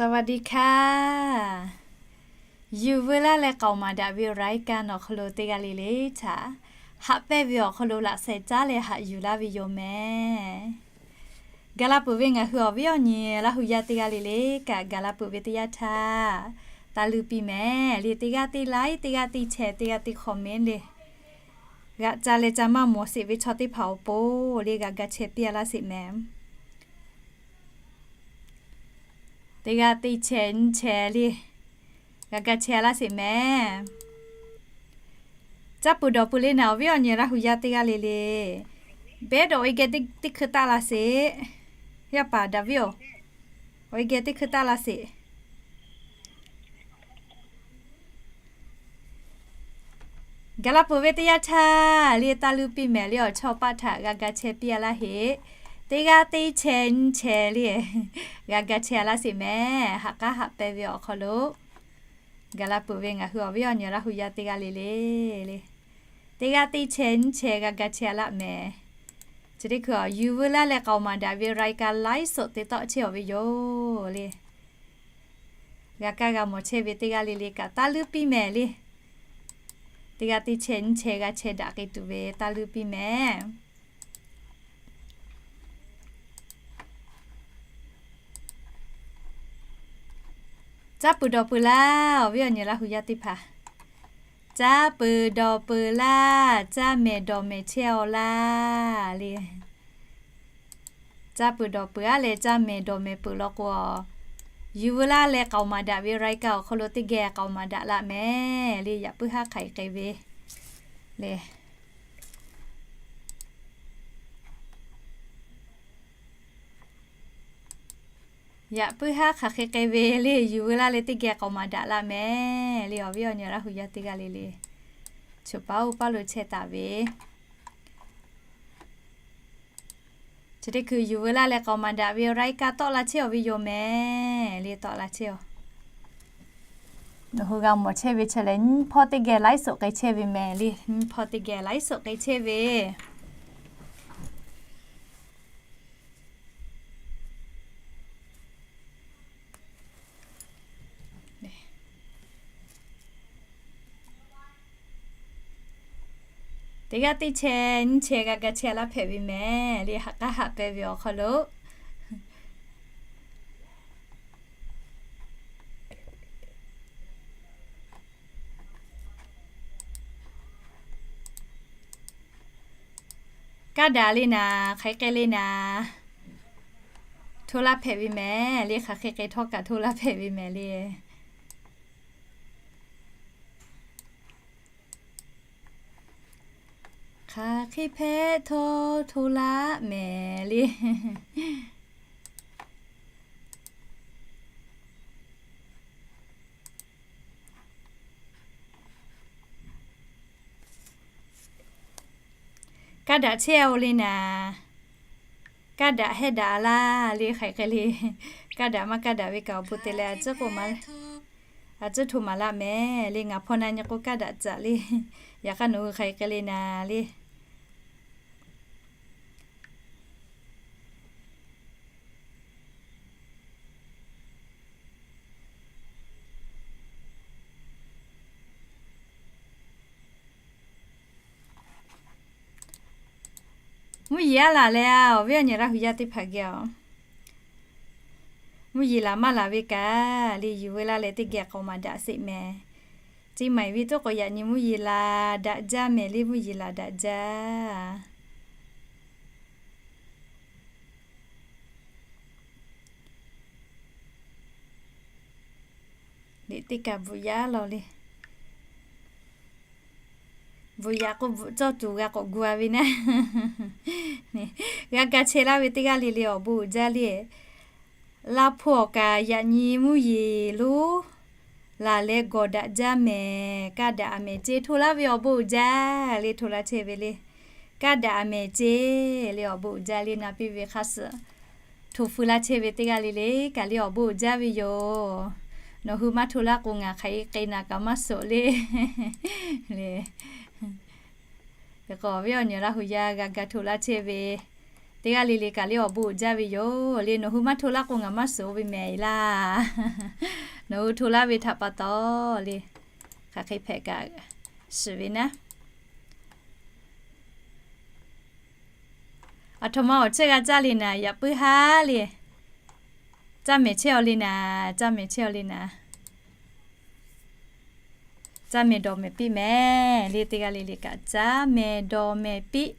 สวัสดีค่ะ Yuˬ veu laˇ leh k'aoˍ maˍ daꞈ ve รายการ awˬ hk'aw lo teˇ g'aˇ le le htaꞈ haꞈ pehnˇ ve awˬ hk'aw lo laꞈ sheh caˉ leh haꞈ yuˬ laˇ ve yoˬ mehˍ. Gaˬ la peuˬ ve ngaˬ hui awˬ viˉ awˬ nyi Laˇ hu yaˇ teˇ g'aˇ le le kaꞈ, gaˬ la peuˬ ve teˇ yanˇ htaˇ, taˇ luˇ piˇ mehˍ le. Teˇ g'aˇ teˇ like, teˇ g'aˇ teˇ share, teˇ g'aˇ teˇ comment le, g'aꞈ ca leh ca maˇ mawˬ sheˍ ve chaw teˇ hpaˍ awˬ pon le g'a ga chehˇ piˇ a laˇ sheˍ mehˍ. Teˇ g'aˇ teˇ share nyiˇ share le, g'a ga chehˇ a laˇ sheˍ mehˍ. Caˇ peuˬ dawˬ peuˬ le naˍ, awˬ viˉ awˬ nyi Laˇ hu yaˇ teˇ g'aˇ le le, behˉ dawˬ awˬ e geh teˇ hkui taˆ la sheˍ. Yaˇ paˍ daꞈ viˉ-oˬ, awˬ e geh teˇ hkui taˆ la sheˍ. Gaˬ la peuˬ ve teˇ yanˇ htaˇ le, taˇ luˇ piˇ mehˍ le. Awˬ chawˇ paˆ htaꞈ g'a ga chehˇ piˇ a laˇ heˆ. Teˇ g'aˇ teˇ share nyiˇ share le, g'a ga chehˇ a laˇ sheˍ mehˍ. Haꞈ k'aˉ haꞈ pehnˇ ve awˬ hk'aw lo gaˬ la peuˬ ve ngaˬ hui awˬ viˉ awˬ nyi Laˇ hu yaˇ teˇ g'aˇ le le le, teˇ g'aˇ teˇ share nyiˇ share g'a ga chehˇ a laˇ mehˍ. Chi teˇ hkui a, Yuˬ veu laˇ leh k'aoˍ maˍ daꞈ ve รายการ ไลฟ์สด te tawˆ chehˇ awˬ ve yoˬ le. G'a kaˇ g'a mawˬ chehˇ ve teˇ g'aˇ le le kaꞈ, taˇ luˇ piˇ mehˍ le. Teˇ g'aˇ teˇ share nyiˇ share g'a chehˇ daꞈ k'ai tuˬ ve taˇ luˇ piˇ mehˍ. Caˇ peuˬ dawˬ peuˬ laˇ, awˬ viˉ awˬ nyi Laˇ hu yaˇ teˇ hpaˍ. Caˇ peuˬ dawˬ peuˬ laˇ, caˇ mehˍ dawˬ mehˍ chehˇ-aw laˇ le. Caˇ peuˬ dawˬ peuˬ aˉ leh caˇ mehˍ dawˬ mehˍ peuˬ law k'o, Yuˬ veu laˇ leh k'aoˍ maˍ daꞈ ve รายการ awˬ hk'aw lo teˇ geh k'aoˍ maˍ daꞈ laˇ mehˍ le. Yaꞈ puiˉ haˉ hk'aˬ hk'e k'ai ve le. Yaꞈ puiˉ haˉ hk'aˬ hk'e k'ai ve le. Yuˬ veu laˇ leh teˇ geh k'aoˍ maˍ daꞈ laˇ mehˍ le, awˬ viˉ awˬ nyi Laˇ hu yaˇ teˇ g'aˇ le le. Choˬ paˉ oˇ paˉ lo chehˇ taˍ ve. Chi teˇ hkui Yuˬ veu laˇ leh k'aoˍ maˍ daꞈ ve รายการ tawˆ la chehˇ awˬ ve yoˬ mehˍ le, tawˆ la chehˇ-aw. Nawˬ hui g'a mawˬ chehˇ ve chi lehˬ, nyiˇ hpawˇ teˇ geh ไลฟ์สด k'ai chehˇ ve mehˍ le, nyiˇ hpawˇ teˇ geh ไลฟ์สด k'ai chehˇ ve. Teˇ g'aˇ teˇ share nyiˇ share g'a ga chehˇ laˇ hpehꞈ ve mehˍ le, haꞈ k'aˉ haꞈ pehnˇ ve awˬ hk'aw lo. Kaˇ daꞈ le naˍ, hk'aˬ hk'e k'ai le naˍ, hto laˇ hpehꞈ ve mehˍ le, hk'aˬ hk'e k'ai htawˇ kaꞈ hto laˇ hpehꞈ ve mehˍ le. Hk'aˬ hk'e hpehꞈ htawˇ hto laˇ mehˍ le. Kaˇ daꞈ chehˇ-aw le naˍ. Kaˇ daꞈ hehˇ daꞈ laˇ le, hk'aˬ hk'e k'ai le. Kaˇ daꞈ maˇ kaˇ daꞈ ve kaꞈ awˬ bon te leh a ciˉ k'o, a ciˉ hto maˍ laˇ mehˍ le. Ngaˬ hpawˇ na nyi k'o kaˇ daꞈ caꞈ le. Yaꞈ hk'aˇ nawˬ hui hk'aˬ hk'e k'ai le naˍ le. Mvuhˇ yeˬ aˉ laˬ leh, awˬ viˉ awˬ nyi Laˇ hu yaˇ teˇ hpaˍ geh-aˬ, mvuhˇ yeˬ laˬ maˇ laˬ ve kaꞈ le, yuˬ veu laˇ leh teˇ geh k'aoˍ maˍ daꞈ sheˍ mehˍ. Chi maˍ ve tuˉ k'o yaꞈ nyi mvuhˇ yeˬ laˬ daꞈ jaˇ mehˍ le, mvuhˇ yeˬ laˬ daꞈ jaˇ. Liꞈ teˇ kaꞈ bvuhꞈ yaꞈ law le. Bvuhꞈ yaꞈ k'o bvuhꞈ cawˇ tuˬ g'a k'awꞈ gu-a ve naˉ. G'a ga chehˇ laˇ ve teˇ g'aˇ le le awˬ bon uiˍ jaˇ le. Laˇ hpu awˬ kaꞈ yaꞈ nyi mvuhˇ yeˬ lonˉ laˬ leh gawˬ daꞈ jaˇ mehˍ. Kaˇ daꞈ aˬ mehˍ ceˇ hto laˇ ve awˬ bon uiˍ jaˇ le, hto laˇ chehˇ ve le. Kaˇ daꞈ aˬ mehˍ ceˇ le awˬ bon uiˍ jaˇ le, na piˇ ve hk'a suhˍ hto feu laˇ chehˇ ve teˇ g'aˇ le le kaꞈ le awˬ bon uiˍ jaˇ ve yoˬ. Nawˬ hui maˇ hto laˇ k'o ngaˬ hk'aˬ hk'e k'ai naˍ kaꞈ maˇ suhˍ le. Hk'e k'o awˬ viˉ awˬ nyi Laˇ hu yaˇ g'a ga hto laˇ chehˇ ve Teˇ g'aˇ le le kaꞈ le awˬ bon uiˍ jaˇ ve yoˬ le. Nawˬ hui maˇ hto laˇ k'o ngaˬ maˇ suhˍ oˇ ve mehˍ laˇ. Nawˬ hui hto laˇ ve htaꞈ pa taw le, hk'aˬ hk'e hpehꞈ kaꞈ shiˍ ve naˉ. Aˬ htoꞈ ma awˬ chehˇ g'a caˇ le naˍ, yaꞈ puiˉ haˉ le. Caˇ mehˍ chehˇ aw le naˍ, caˇ mehˍ chehˇ aw le naˍ. Caˇ mehˍ dawˬ mehˍ piˇ mehˍ le. Teˇ g'aˇ le le kaꞈ caˇ mehˍ dawˬ mehˍ piˇ.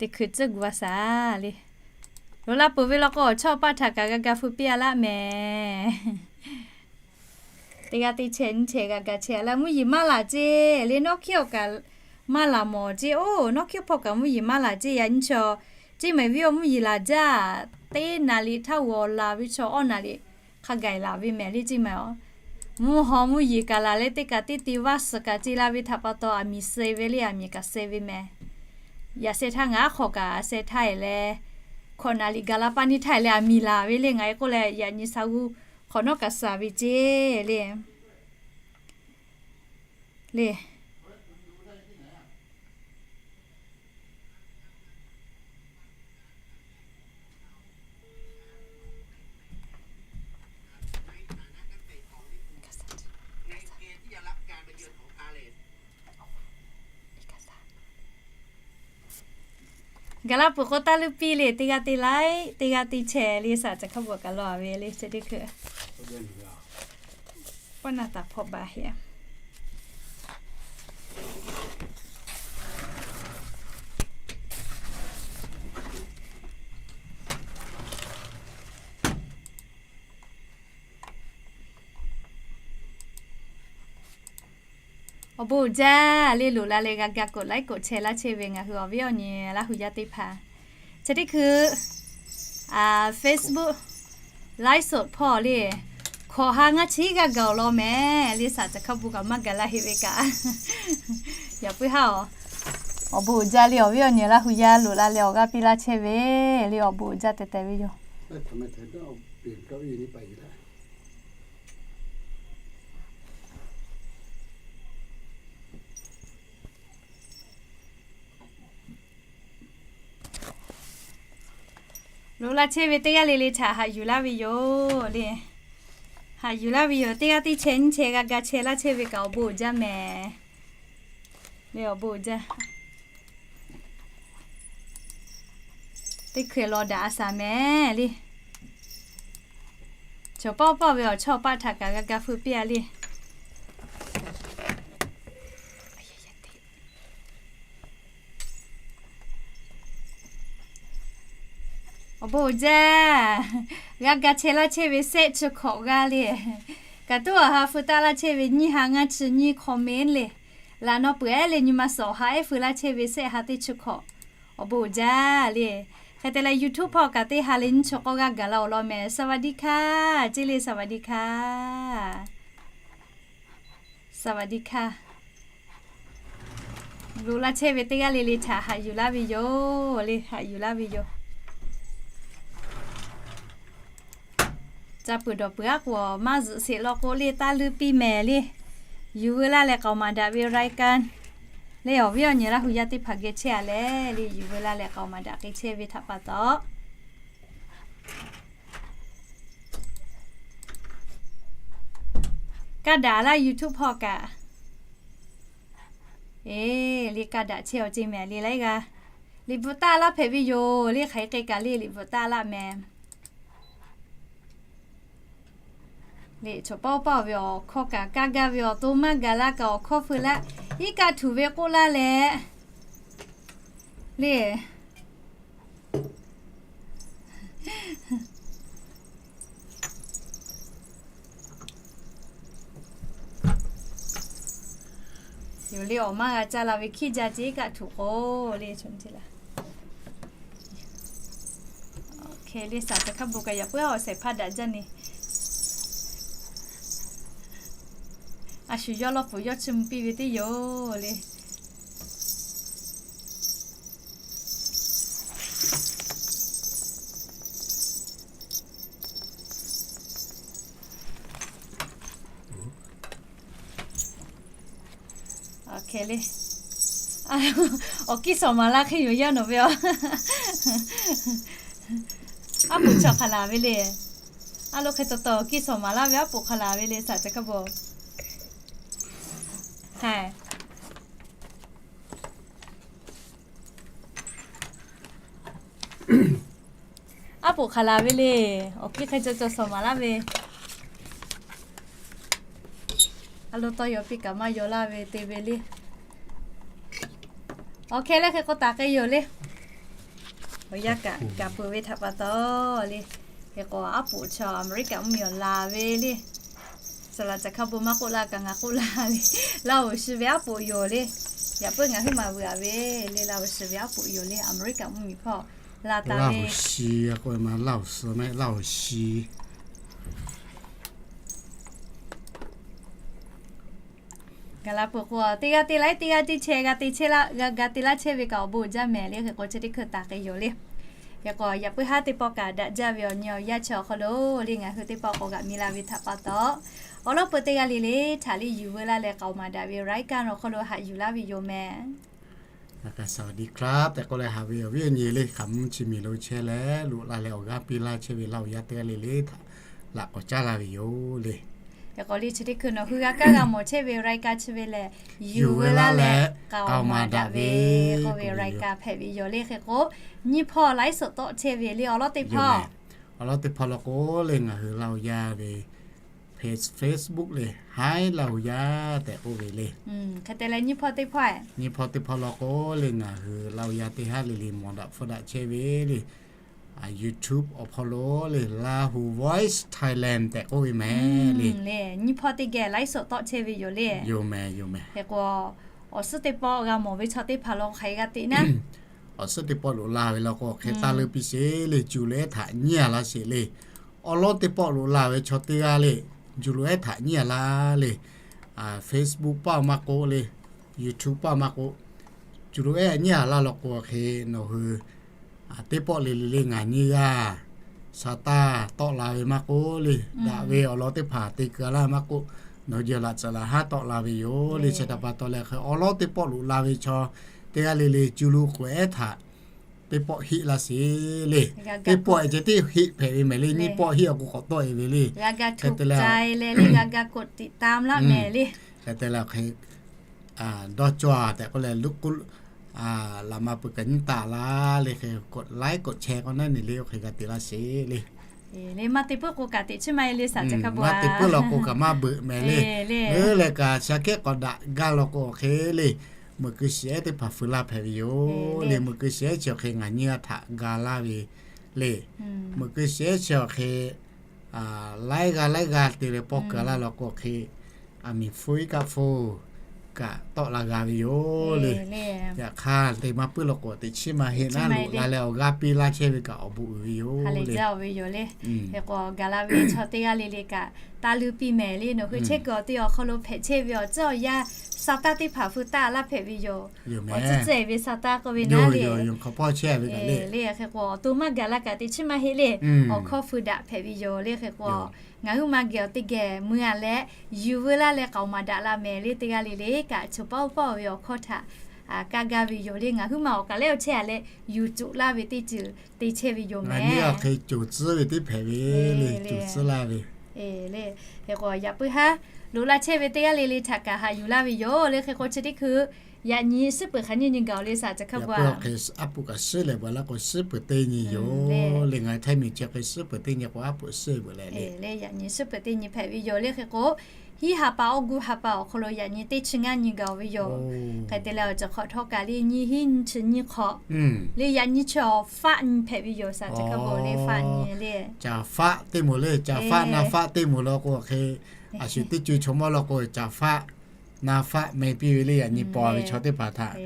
Teˇ hkui tcuhˉ gu a shaˍ le. Loꞈ la peuˬ ve law k'o, awˬ chawˇ paˆ htaꞈ kaꞈ g'a ga hpu piˇ a laˆ mehˍ. Teˇ g'aˇ teˇ chehˇ nyiˇ chehˇ g'a ga chehˇ a laˇ. Mvuhˇ yeˬ maˇ laˬ ceˇ le. Nawˉ hkiˉ awˬ kaꞈ maˇ laˬ mawˬ ceˇ. Oˇ, nawˉ hkiˉ hpawˇ kaꞈ mvuhˇ yeˬ maˇ laˬ ceˇ. Yaꞈ nyi chaw, ceˇ mehˍ viˉ awˬ mvuhˇ yeˬ laˬ jaˇ. Teˇ naˍ riˍ htaˇ g'awˬ laˬ ve chaw awˇ naˍ riˍ hk'a gaˬ laˬ ve mehˍ le ceˇ maˬ. Mvuhˇ haw mvuhˇ yeˬ kaꞈ laˬ leh teˇ kaꞈ teˇ te vaˇ suhˍ kaꞈ ceˇ la ve htaꞈ pa taw aˬ miˍ suh ve le, aˬ miˍ kaꞈ suh ve mehˍ. Yaꞈ sheh htaˇ ngaˬ aˉ hk'aw kaꞈ sheh htaˇ e leh, hkawꞈ naˍ riˍ gaˬ la paˇ neˇ htaˇ e leh aˬ miˍ laˬ ve le. Ngaˬ e k'oˆ leh yaꞈ nyi sha g'uˇ hk'awꞈ nawˉ kaꞈ suhˍ ve ceˇ le. Le. Gaˬ laˇ peuˬ k'o taˇ luˇ piˇ le. Teˇ g'aˇ teˇ laiˉ, teˇ g'aˇ teˇ chehˇ le. Saˍ caˬ hk'a bvuhꞈ kaꞈ law ve le. Chi teˇ hkui paˇ na taˍ hpawˇ ba heˆ. Awˬ bon uiˍ jaˇ le. Loꞈ la leh g'a ga k'oꞈ laiˉ k'oꞈ chehˇ laˇ chehˇ ve ngaˬ hui awˬ viˉ awˬ nyi Laˇ hu yaˇ teˇ hpaˍ, chi teˇ hkui Facebook live show hpawˇ le, hkawꞈ ha ngaˇ chi g'aˇ gaˬ awˬ lawn mehˍ le. Saˍ caˬ hk'a bvuhꞈ kaꞈ maˇ gaˬ laˇ heˆ ve kaꞈ, yaꞈ puiˉ haˉ awˬ, awˬ bon uiˍ jaˇ le. Awˬ viˉ awˬ nyi Laˇ hu yaˇ loꞈ la leh awˬ g'aˇ piˇ laˇ chehˇ ve le. Awˬ bon uiˍ jaˇ tehꞈ tehꞈ ve yoˬ. Loꞈ la chehˇ ve teˇ g'aˇ le le htaꞈ haꞈ yuˬ laˇ ve yoˬ le. Haꞈ yuˬ laˇ ve yoˬ. Teˇ g'aˇ teˇ chehˇ nyiˇ chehˇ g'a ga chehˇ laˇ chehˇ ve kaꞈ awˬ bon uiˍ jaˇ mehˍ le. Awˬ bon uiˍ jaˇ. Teˇ hkui law daꞈ a shaˍ mehˍ le. Chaw pawˆ pawˆ ve awˬ chawˇ paˆ htaꞈ kaꞈ g'a ga hpu piˇ a le. Awˬ bon uiˍ jaˇ. G'a ga chehˇ laˇ chehˇ ve sehˆ chi hkawꞈ g'a le. Kaꞈ tuˉ awˬ ha hpu taˆ laˇ chehˇ ve nyiˇ ha ngaˇ chi nyiˇ comment le. Laꞈ naw peuˬ ehˉ le nyi ma suhˍ awˬ ha ehˉ hpu laˇ chehˇ ve sehˆ ha teˇ chi hkawꞈ. Awˬ bon uiˍ jaˇ le. Hk'e te leh YouTube hpawˇ kaꞈ teˇ ha leh nyiˇ chi k'awˇ g'aˇ gaˬ la awˬ lawn mehˍ. สวัสดีค่ะ ceˇ le. สวัสดีค่ะ สวัสดีค่ะ Loꞈ la chehˇ ve teˇ g'aˇ le le htaꞈ haꞈ yuˬ laˇ ve yoˬ le. Haꞈ yuˬ laˇ ve yoˬ. Ca peuˬ dawˬ peuˬ aˉ k'o maˇ zuhꞈ sheˍ law k'o le taˇ luˇ piˇ mehˍ le. Yuˬ veu laˇ leh k'aoˍ maˍ daꞈ ve รายการ le. Awˬ viˉ awˬ nyi Laˇ hu yaˇ teˇ hpaˍ geh chehˇ a leh le, yuˬ veu laˇ leh k'aoˍ maˍ daꞈ k'e chehˇ ve htaꞈ pa taw, kaˇ daꞈ laˇ YouTube hpawˇ kaꞈ. Eˬ, liꞈ kaˇ daꞈ chehˇ awˬ ceˇ mehˍ le laiˉ g'aˇ. Liꞈ bvuhꞈ taˆ laˇ hpehꞈ ve yoˬ le. Hk'aˬ hk'e k'ai kaꞈ le liꞈ bvuhꞈ taˆ laˇ mehˍ. Le chaw pawˆ pawˆ ve awˬ hkawˇ kaꞈ kaˇ gaˇ ve awˬ to maˇ gaˬ laˇ kaꞈ awˬ hkawˇ feu laˇ. Iˉ kaˆ htuꞈ ve k'oˆ laˇ leh le. Yoˬ le awˬ maˇ g'a caˇ la ve hkiˉ jaˇ ceˇ kaˆ htuꞈ k'o le. Hk'e le สาม chi hk'a bon kaꞈ yaꞈ puiˉ awˬ shehˍ hpaˇ daꞈ jaˇ ne. A shu yawˇ lawˇ pfuhˍ yawˇ chiˇ mvuh piˇ ve teˇ yoˬ le. Awˬ hk'e le. Awˬ kiˇ shawˍ maˍ laˇ hk'e yoˬ yaˇ nawˬ ve a. Aˉ poꞈ chaw hk'a laˬ ve le. A lo hk'e taw taw awˬ kiˇ shawˍ maˍ laˇ ve aˉ poꞈ hk'a laˬ ve le, saˍ ca hkaˇ bon. Aˉ poꞈ hk'a laˬ ve le. Awˬ kiˇ hk'e caw caw shawˍ maˍ laˇ ve. A lo tawˇ yaw piˇ kaꞈ maˇ yaw laˇ ve te ve le. Awˬ hk'e leh hk'e k'o taˍ k'ai yoˬ le. Awˬ yanˇ kaꞈ kaꞈ peuˬ ve htaꞈ pa taw le. Hk'e k'o aˉ poꞈ chaw Aˍmeˍriˆkaꞈ mvuhˇmiˬ awˬ laˬ ve le. Saˍ laꞈ ca hkaˇ bon maˇ k'oˆ laˇ kaꞈ ngaˬ k'oˆ laˇ ve, Laˇ hoˍ shi ve aˉ poꞈ yoˬ le. Yaꞈ puiˉ ngaˬ huiˉ maˬ veuꞈ a ve le, Laˇ hoˍ shi ve aˉ poꞈ yoˬ le, Aˍmeˍriˆkaꞈ mvuhˇmiˬ hpawˇ la taˍ ve. Laˇ hoˍ shi k'oˆ ve ma, Laˇ hoˍ suh mehˆ, Laˇ hoˍ shi. Gaˬ la peuˬ k'o, teˇ g'aˇ te laiˉ teˇ g'aˇ teˇ chehˇ g'a te chehˇ laˇ, g'a g'a te laˇ chehˇ ve kaꞈ awˬ bon uiˍ jaˇ mehˍ le. Hk'e k'o chi teˇ hkui taˍ k'ai yoˬ le. Hk'e k'o yaꞈ puiˉ haˉ teˇ pawˆ kaꞈ daꞈ jaˇ ve awˬ nyi awˬ yanˇ chi awˬ hk'aw lo le, ngaˬ hui teˇ pawˆ k'awꞈ g'aꞈ mi la ve htaꞈ pa taw, awˬ lawn peu teˇ g'aˇ le le htaꞈ le yuˬ veu laˇ leh k'aoˍ maˍ daꞈ ve รายการ awˬ hk'aw lo haꞈ yuˬ laˇ ve yoˬ mehˍ. สวัสดีครับ tehꞈ k'oˆ leh haꞈ ve awˬ viˉ awˬ nyi le, hk'aˬ mvuhˇ chi miˬ lo chehˇ leh loꞈ la leh awˬ g'aˇ piˇ laˇ chehˇ ve Laˇ hoˍ yaˇ teˇ g'aˇ le le htaꞈ laꞈ k'awꞈ caˉ laˇ ve yoˬ le. Hk'e k'o le chi teˇ hkui nawˬ hui g'a kaˇ g'a mawˬ chehˇ ve รายการ chi ve lehˬ, yuˬ veu laˇ leh k'aoˍ maˍ daꞈ ve k'oˆ ve รายการ hpehꞈ ve yoˬ le. Hk'e k'o nyiˇ hpawˇ ไลฟ์สด tawˆ chehˇ ve le, awˬ lawn teˇ hpawˇ, awˬ lawn teˇ hpawˇ law k'o le ngaˬ hui Laˇ hoˍ yaˇ ve Facebook le, Hi Laˇ hoˍ yaˇ tehꞈ k'oˆ ve le. Hk'e te leh nyiˇ hpawˇ teˇ hpawˇ, nyiˇ hpawˇ teˇ hpawˇ law k'o le ngaˬ hui Laˇ hoˍ yaˇ teˇ haˉ le le mawˬ daꞈ hpfuhˇ daꞈ chehˇ ve le, YouTube awˬ hpawˇ lo le, Lahu Voice Thailand tehꞈ k'oˆ ve mehˍ le. Nyiˇ hpawˇ teˇ geh ไลฟ์สด tawˆ chehˇ ve yoˬ le. Yoˬ mehˍ, yoˬ mehˍ. Hk'e k'o awˬ suhˉ teˇ pawˆ g'a mawˬ ve chaw teˇ hpaˍ law hk'aˬ hk'e g'a teꞈ naˉ, awˬ suhˉ teˇ pawˆ loꞈ la ve law k'o hk'e taˇ leuˇ piˇ sheˍ le, July ehˉ htaꞈ nyiˇ a laˇ sheˍ le. Awˬ lawn teˇ pawˆ loꞈ la ve chaw teˇ g'aˇ le, July ehˉ htaꞈ nyiˇ a laˇ le. Facebook paˇ maˇ k'oˆ le, YouTube paˇ maˇ k'oˆ, July ehˉ nyiˇ a laˇ law k'o hk'e nawˬ hui teˇ pawˆ le le le ngaˬ nyiˇ g'aˇ sa taˇ tawˆ la ve maˇ k'oˆ le, daꞈ ve awˬ lawn teˇ hpaˍ te keu laˇ maˇ k'oˆ, nawˬ hui jehˬ laꞈ tcuhꞈ laꞈ haˉ tawˆ la ve yoˬ le. Chi htaꞈ pa taw leh hk'e awˬ lawn teˇ pawˆ loꞈ la ve chaw teˇ g'aˇ le le July k'oꞈ ehˉ htaꞈ teˇ pawˆ heˆ laˇ sheˍ le. Teˇ pawˆ ceh tiˉ heˆ hpehꞈ ve mehˍ le, nyiˇ pawˆ heˆ a k'o k'awꞈ tawˆ e ve le. Hk'e te leh hk'e te leh hk'e dawˇ cawˇ a tehꞈ k'oˆ leh, laꞈ ma peuˬ kaꞈ nyiˇ taˍ la le, hk'e กดไลค์ กดแชร์ k'o naˉ ne le oˇ hk'e g'a te laˇ sheˍ le. Le maˇ te puiˉ k'o kaꞈ teꞈ chiˉ maˇ heˆ le, saˍ ca hkaˇ bon, maˇ te puˉ law k'o kaꞈ maˇ beuꞈ mehˍ le. Leuˉ leh kaꞈ shaˉ kehˉ k'awꞈ daꞈ gaˇ law k'o hk'e le, meuꞈ keu shiˍ ehˉ teˇ hpaˍ feu laˇ hpehꞈ ve yoˬ le. Meuꞈ keu shiˍ ehˉ chi awˬ hk'e ngaˬ nyiˇ g'aˇ htaꞈ ga laˇ ve le. Meuꞈ keu shiˍ ehˉ chi awˬ hk'e laiˉ g'aˇ laiˉ g'aˇ te leh pawˇ keu laˇ law k'o hk'e, a miˬ hpfuhˇ iˉ kaˆ hpfuhˇ kaꞈ tawˆ la g'a ve yoˬ le. Yaꞈ hk'aˇ te maˇ puiˉ law k'o teꞈ chiˉ maˇ heˆ naˉ, loꞈ la leh awˬ g'aˇ piˇ laˇ chehˇ ve kaꞈ awˬ bon uiˍ ve yoˬ le. Hk'e k'o gaˬ la ve chaw teˇ g'aˇ le le kaꞈ taˇ leuˇ piˇ mehˍ le. Nawˬ hui chehˇ kuiˬ awˬ te awˬ hk'aw lo hpehꞈ chehˇ ve awˬ tcuhˉ awˬ yanˇ sa taˇ teˇ hpaˍ feu taˇ laˇ hpehꞈ ve yoˬ. Awˬ tcuhˉ tcuhˉ e ve sa taˇ k'oˆ ve naˉ le. Le hk'e k'o awˬ to maˇ gaˬ la kaꞈ teꞈ chiˉ maˇ heˆ le. Awˬ hkawˇ feu daꞈ hpehꞈ ve yoˬ le. Hk'e k'o ngaˬ hui maˇ geh awˬ teˇ geh mui a leh yuˬ veu laˇ leh k'aoˍ maˍ daꞈ la mehˍ le. Teˇ g'aˇ le le kaꞈ choˬ paˇ oˇ paˇ ve awˬ hkawˇ htaꞈ kaˇ gaˇ ve yoˬ le. Ngaˬ hui maˇ awˬ kaˍ lehˉ awˬ chehˇ a leh yuˬ coꞈ laˇ ve teˇ ceuˬ te chehˇ ve yoˬ mehˍ. Hk'e coˬ tcuhˉ ve teˇ hpehꞈ ve le, coˬ tcuhˉ laˇ ve le. Hk'e k'o yaꞈ puiˉ haˉ loꞈ la chehˇ ve teˇ g'aˇ le le htaꞈ kaꞈ haꞈ yuˬ laˇ ve yoˬ le. Hk'e k'o chi teˇ hkui yaꞈ nyi suhˉ peuˬ hk'aˬ nyiˇ nyi gaˬ le, saˍ ca hkaˇ bon. Aˉ puˍ kaꞈ suhˉ leh baˬ laˇ k'o suhˉ peuˬ teˇ nyi yoˬ le. Ngaˬ hui Htaiˇ miˬ chi hk'e suhˉ peuˬ teˇ nyi k'o aˉ puˍ suhˉ e beuꞈ leh le. Yaꞈ nyi suhˉ peuˬ teˇ nyi hpehꞈ ve yoˬ le. Hk'e k'o hiˉ ha pa awˬ gu ha pa awˬ hk'aw lo yaꞈ nyi teˇ chi ngaˇ nyi gaˬ ve yoˬ. Hk'e te leh awˬ ceuˬ hk'awꞈ htawˇ kaꞈ le nyiˇ hiˉ nyi chi nyi hk'awꞈ le, yaꞈ nyi chi awˬ faˆ nyi hpehꞈ ve yoˬ, saˍ ca hkaˇ bon le, faˆ nyi le. Caˍ faˆ teˇ moˍ le, caˍ faˆ na faˆ teˇ moˍ law k'o hk'e, a shu teˇ co chaw mawˇ law k'o caˍ faˆ na faˆ meh piˇ ve le, yaꞈ nyi paw ve chaw teˇ hpaˍ htaꞈ.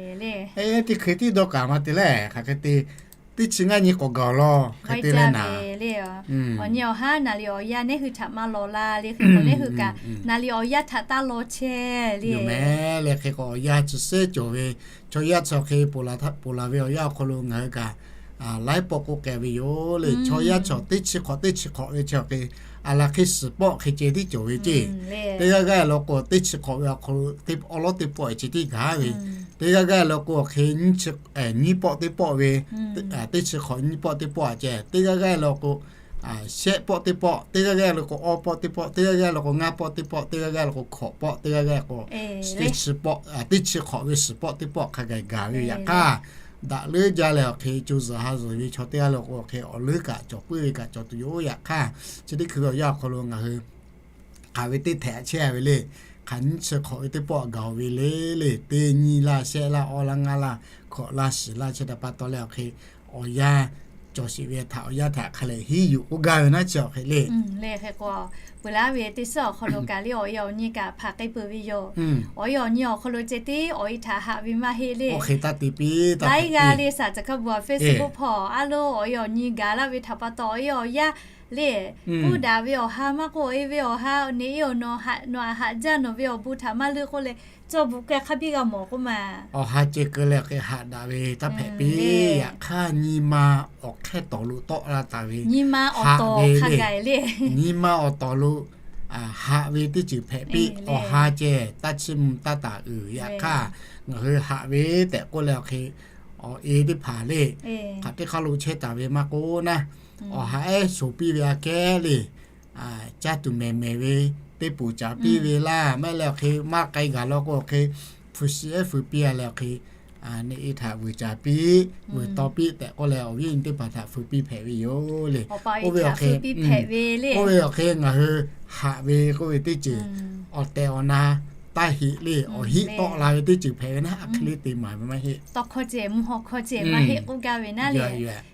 Eˬ, teˇ hkui tiˉ dawˇ kaꞈ maˇ te leh hk'aˬ hk'e te, teˇ chi ngaˇ nyi k'awꞈ gaˬ law hk'e te leh naˍ le. Awˬ nyi awˬ haˉ naˍ liꞈ awˬ yanˇ nehˉ hui htaꞈ maˇ law la le. Hk'e k'o nehˉ hui kaꞈ naˍ liꞈ awˬ yanˇ htaꞈ taˇ law chehˇ le. Yoˬ mehˍ le. Hk'e k'o awˬ yanˇ chi suhˉ cawˬ ve chaw yaˇ chi hk'e ponˬ laˬ ve awˬ yanˇ awˬ hk'aw lo ngaˬ hui kaꞈ laiˉ pawˆ k'oˆ k'ai ve yoˬ le. Chaw yaˇ chaw teˇ chi hk'awꞈ teˇ chi hk'awꞈ ve chi hk'e, a laˬ hk'e suhˍ pawˆ hk'e ceh tiˉ cawˬ ve ceˇ. Teˇ g'aˇ g'aˇ law k'o, teˇ chi hk'awꞈ ve awˬ hk'aw lo awˉ lawˉ teˇ pawˆ ceh tiˉ gaˬ ve. Teˇ g'aˇ g'aˇ law k'o, hk'e nyiˇ pawˆ teˇ pawˆ ve, teˇ chi hk'awꞈ nyiˇ pawˆ teˇ pawˆ a ceh. Teˇ g'aˇ g'aˇ law k'o, shehˆ pawˆ teˇ pawˆ, teˇ g'aˇ g'aˇ law k'o awˇ pawˆ teˇ pawˆ, teˇ g'aˇ g'aˇ law k'o ngaˇ pawˆ teˇ pawˆ, teˇ g'aˇ g'aˇ law k'o hkawꞈ pawˆ, teˇ g'aˇ g'aˇ k'o teˇ chi hk'awꞈ ve suhˍ pawˆ teˇ pawˆ hk'a gaˬ gaˬ ve yoˬ. Yaꞈ hk'aˇ, daꞈ leuˉ jaˇ leh awˬ hk'e co zuhˬ ha zuhˬ ve chaw teˇ g'aˇ law k'o, awˬ hk'e awˬ leuˉ kaꞈ cawˬ puiˉ ve kaꞈ cawˬ tuˬ yoˬ. Yaꞈ hk'aˇ, chi teˇ hkui ve awˬ yanˇ awˬ hk'aw lo ngaˬ hui hk'aˬ ve teˇ htehꞈ chehˇ ve le. Hk'aˬ nyiˇ chi hk'awꞈ ve teˇ pawˆ gaˬ ve le le, teˇ nyiˇ laˇ, shehˆ laˇ, awˇ laˇ, ngaˇ laˇ, hkawꞈ laˇ, shiˍ laˇ chi htaꞈ pa taw leh awˬ hk'e awˬ yanˇ cawˬ sheˍ ve htaꞈ awˬ yanˇ htaꞈ hk'a lehˬ hiˉ yuˬ k'oˆ gaˇ ve naˉ chi awˬ hk'e le. Hk'e k'o, peuˬ laˇ ve teˇ suhˉ awˬ hk'aw lo kaꞈ le awˬ e awˬ nyi kaꞈ hpanˍ k'ai peuˬ ve yoˬ. Awˬ e awˬ nyi awˬ hk'aw lo ceh tiˉ awˬ e htaꞈ haꞈ ve maˇ heˆ le. Laiˉ g'aˇ le saˍ caˬ hkaˇ bvuhꞈ Facebook hpawˇ a lo awˬ e awˬ nyi gaˬ laˇ ve htaꞈ pa taw awˬ e awˬ yaˇ le, k'oˆ daꞈ ve awˬ ha maˇ k'oˆ, awˬ e ve awˬ ha, neˇ e awˬ nawˬ haꞈ nawˬ aꞈ haꞈ jaˇ nawˬ ve awˬ bon htaꞈ maˇ leuˆ k'oˆ leh, cawˇ bvuhꞈ k'ai hk'a biˇ g'a mawˬ k'oˆ ma. Awˬ ha ceh keu leh hk'e haꞈ daꞈ ve taˇ hpehꞈ piˇ. Yaꞈ hk'aˇ nyi ma awˬ hk'ehˇ tawˍ lo tawˆ la taˍ ve, nyi ma awˬ tawˍ hk'a gaˬ le. Nyi ma awˬ tawˍ lo haꞈ ve teˇ ceuˬ hpehꞈ piˇ. Awˬ ha ceh taˇ chiˇ mvuh taˇ taˍ uiˍ. Yaꞈ hk'aˇ, ngaˬ hui haꞈ ve tehꞈ k'oˆ leh awˬ hk'e awˬ e teˇ hpaˍ le, hk'aˬ teˇ hk'aˇ lo chehˇ taˍ ve maˇ k'oˆ naˉ, awˬ ha ehˉ shoˍ piˇ ve aꞈ kehˉ le, caˇ tuˬ mehˍ mehˍ ve, teˇ poˬ caˍ piˇ ve laˇ, maˇ heˆ leh awˬ hk'e maˇ k'ai gaˬ law k'o awˬ hk'e hpu shi ehˉ feu piˇ a leh awˬ hk'e neˇ e htaꞈ vuiˬ caˍ piˇ, vuiˬ taw piˇ tehꞈ k'oˆ leh awˬ viˉ awˬ nyi teˇ hpaˍ htaꞈ feu piˇ hpehꞈ ve yoˬ le. Oˇ ve awˬ hk'e, oˇ ve awˬ hk'e ngaˬ hui haꞈ ve k'oˆ ve teˇ ceuˬ awˬ tehˬ awˬ na taˇ heˆ le. Awˬ hiˆ tawˆ la ve teˇ ceuˬ hpehꞈ ve naˉ, aˬ hk'e le te maˍ ve maˇ heˆ. Tawˇ hkawˇ ceh mvuhˇ hawˉ hkawˇ ceh maˇ heˆ k'oˆ gaˇ ve naˉ le.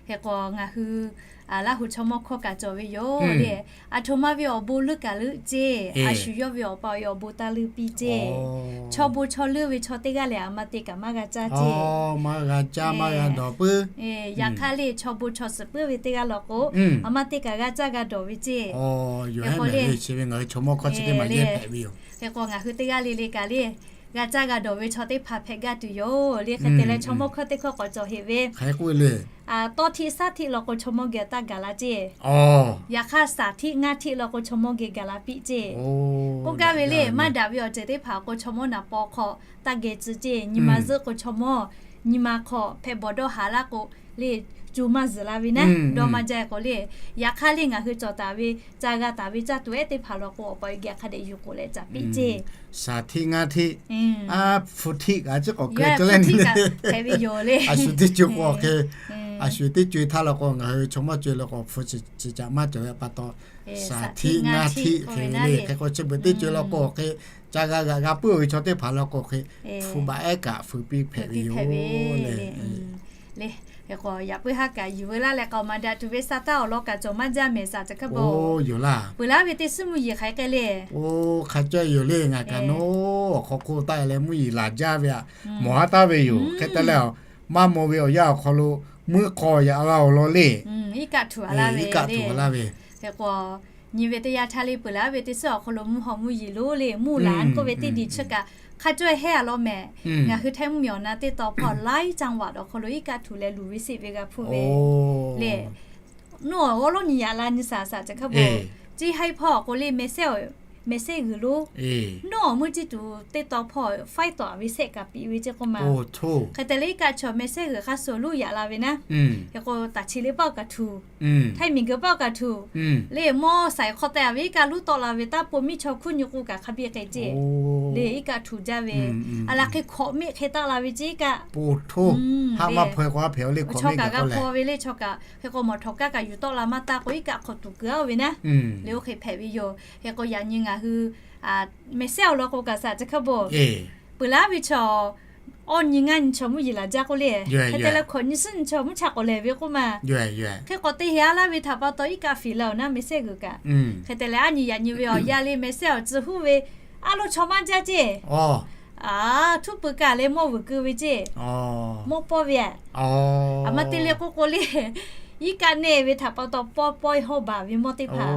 Hk'e k'o ngaˬ hui Laˇ huˍ chaw mawˇ hkawˇ kaꞈ cawˬ ve yoˬ le. Aˬ htoꞈ ma ve awˬ bon leuˆ kaꞈ leuˆ ceˇ, a shu yawˇ ve awˬ pa awˬ e awˬ bon taˇ leuˆ piˇ ceˇ. Chaw bon chaw leuˆ ve chaw teˇ g'aˇ lehˬ, aˬ ma te kaꞈ maˇ g'a caˇ ceˇ. Maˇ g'a caˇ, maˇ g'a dawˬ puiˉ. Yaꞈ hk'aˇ le chaw bon chaw suhˍ puiˉ ve teˇ g'aˇ law k'o, aˬ ma te kaꞈ g'a caˇ g'a dawˬ ve ceˇ. Hk'e k'o le, ngaˬ hui chaw mawˇ hkawˇ chi teˇ maˬ le, hk'e k'o ngaˬ hui teˇ g'aˇ le le kaꞈ le, g'a caˇ g'a dawˬ ve chaw teˇ hpaˍ hpehꞈ gaˇ tuˬ yoˬ le. Hk'e te leh chaw mawˇ hkawˇ teˇ hkawˇ k'awꞈ cawˬ heꞈ ve, tawˇ htiˆ saˉ htiˆ law k'o chaw mawˇ geh taˇ gaˬ la ceˇ. Yaꞈ hk'aˇ, saˍ htiˆ ngaˇ htiˆ law k'o chaw mawˇ geh gaˬ la piˇ ceˇ. K'oˆ gaˇ ve le, maˇ daꞈ ve awˬ ceuˬ teˇ hpaˍ k'o chaw mawˇ naˍ paw hk'aw taˇ geh tcuh ceˇ. Nyi ma zuhˆ k'o chaw mawˇ nyi ma hk'aw hpehꞈ bawˬ dawˇ haˍ laˇ k'o le, co maˇ zuhˬ la ve naˉ, dawˇ maˇ jaˇ k'o le. Yaꞈ hk'aˇ le ngaˬ hui cawˬ taˍ ve, ca g'a taˍ ve caˇ tuˬ ehˉ teˇ hpaˍ law k'o awˬ pa awˬ e geh hk'a dehꞈ yuˬ k'oꞈ leh caˍ piˇ ceˇ. Saˍ htiˆ ngaˇ htiˆ, a, hpu htiˆ kaꞈ ciˉ k'awꞈ keu leh, a shu teˇ co k'o hk'e, a shu teˇ co htaˇ law k'o ngaˬ hui chaw mawˇ co law k'o hpu chi caꞈ maˇ cawˬ ve pa taw, saˍ htiˆ ngaˇ htiˆ hk'e ve le. Hk'e k'o chi beuꞈ teˇ co law k'o hk'e, ca g'a g'aꞈ g'a puiˉ ve chaw teˇ hpaˍ law k'o hk'e, hpu baꞈ ehˉ kaꞈ feu piˇ hpehꞈ ve yoˬ le. Hk'e k'o yaꞈ puiˉ haˉ kaꞈ yuˬ veu laˇ leh k'aoˍ maˍ daꞈ tuˬ ve sa taˇ awˬ lawn kaꞈ cawˬ maˇ jaˇ mehˍ saˍ caˬ hk'aˇ bawˬ. Yoˬ laˇ. Peuˬ laˇ ve teˇ suhˉ mvuhˇ yeˬ hk'aˬ hk'e le. Oˇ hk'a cawˇ yoˬ le. Ngaˬ kaꞈ nawˉ awˬ hk'aw hk'oˆ taˆ leh mvuhˇ yeˬ laˬ jaˇ ve aꞈ, mawˬ haˉ taˍ ve yoˬ. Hk'e te leh, maˇ mawˬ ve awˬ yanˇ awˬ hk'aw lo mvuhˇ hk'aw yaꞈ la awˬ lawn le. Iˉ kaˆ htuꞈ a laˇ ve, iˉ kaˆ htuꞈ a laˇ ve. Hk'e k'o, nyi ve teˇ yanˇ htaˇ le peuˬ laˇ ve teˇ suhˉ awˬ hk'aw lo mvuhˇ haw mvuhˇ yeˬ lo le, muˇ laˬ k'oˆ ve teˇ diˬ chi kaꞈ hk'a cawˇ hehˉ a law mehˍ. Ngaˬ hui Htaiˇ mvuhˇ miˬ awˬ na teˇ taw hpawˇ Laiˉ Caˇ vaꞈ awˬ hk'aw lo iˉ kaˆ htuꞈ leh luˬ ve seˆ ve g'a hpuˇ ve le. Nawˬ awˬ g'awˇ lonˉ nyi yaꞈ la nyi saˍ saˍ caˬ hk'aˇ bawˬ. Ceˇ haiˉ hpawˇ k'o le mehˍ sehˉ, mehˍ sehˉ g'uiˬ lo, nawˬ awˬ meuˇ ciˇ tuˬ teˇ taw hpawˇ faiˉ tawˍ ve sehˆ kaꞈ piˇ ve ceˇ k'oˆ ma. Hk'e te leh iˉ kaˆ chaw mehˍ sehˉ g'uiˬ hk'a suh lonˉ yaꞈ la ve naˉ. Hk'e k'o taˍ chi le paˆ kaꞈ htuꞈ, Htaiˇ miˬ guiˬ paˆ kaꞈ htuꞈ, le mawˇ saiˍ hk'aw teh a ve iˉ kaˆ lonˉ tawˆ la ve taˇ po miˇ chaw hkuˇ nyi k'o kaꞈ hk'a biˇ k'ai ceˇ. Le iˉ kaˆ htuꞈ jaˇ ve, a laˬ hk'e hkawꞈ miˆ hk'e taˆ la ve ceˇ iˉ kaˆ. Chaw kaꞈ g'a hpaw ve le chaw kaꞈ. Hk'e k'o mawˬ htawnˍ kaˇ kaꞈ yuˬ tawˆ la maˇ taˇ k'o iˉ kaˆ hk'awꞈ tuˬ keu a ve naˉ. Le oˇ hk'e hpehꞈ ve yoˬ. Hk'e k'o yaꞈ nyi ngaˬ hui mehˍ sehˉ awˬ lawn k'o kaꞈ saˍ caˬ hk'aˇ bawˬ, peuˬ laˇ ve chaw awˇ nyi ngaˇ nyi chaw mvuhˇ yeˬ laˬ jaˇ k'oˆ le. Hk'e te leh hkawꞈ nyi suhˉ nyi chaw mvuhˇ cha k'awꞈ lehˬ ve k'oˆ ma. Hk'e k'awꞈ te heˍ a laˇ ve htaꞈ pa taw iˉ kaˆ fiˍ la awˬ naˉ mehˍ sehˉ g'uiˬ kaꞈ. Hk'e te leh a nyi yaꞈ nyi ve awˬ yanˇ le mehˍ sehˉ awˬ tcuh huˉ ve a lo chaw maˇ jaˇ ceˇ. Aˬ, htuˉ pui kaꞈ leh mawˇ vuiˬ keu ve ceˇ. Mawˇ pawˇ ve aꞈ. Aˬ ma te leh k'oˆ k'o le, iˉ kaˆ neˆ ve htaꞈ pa taw pawˇ pawˇ hawˇ baˬ ve mawˇ teˇ hpaˍ.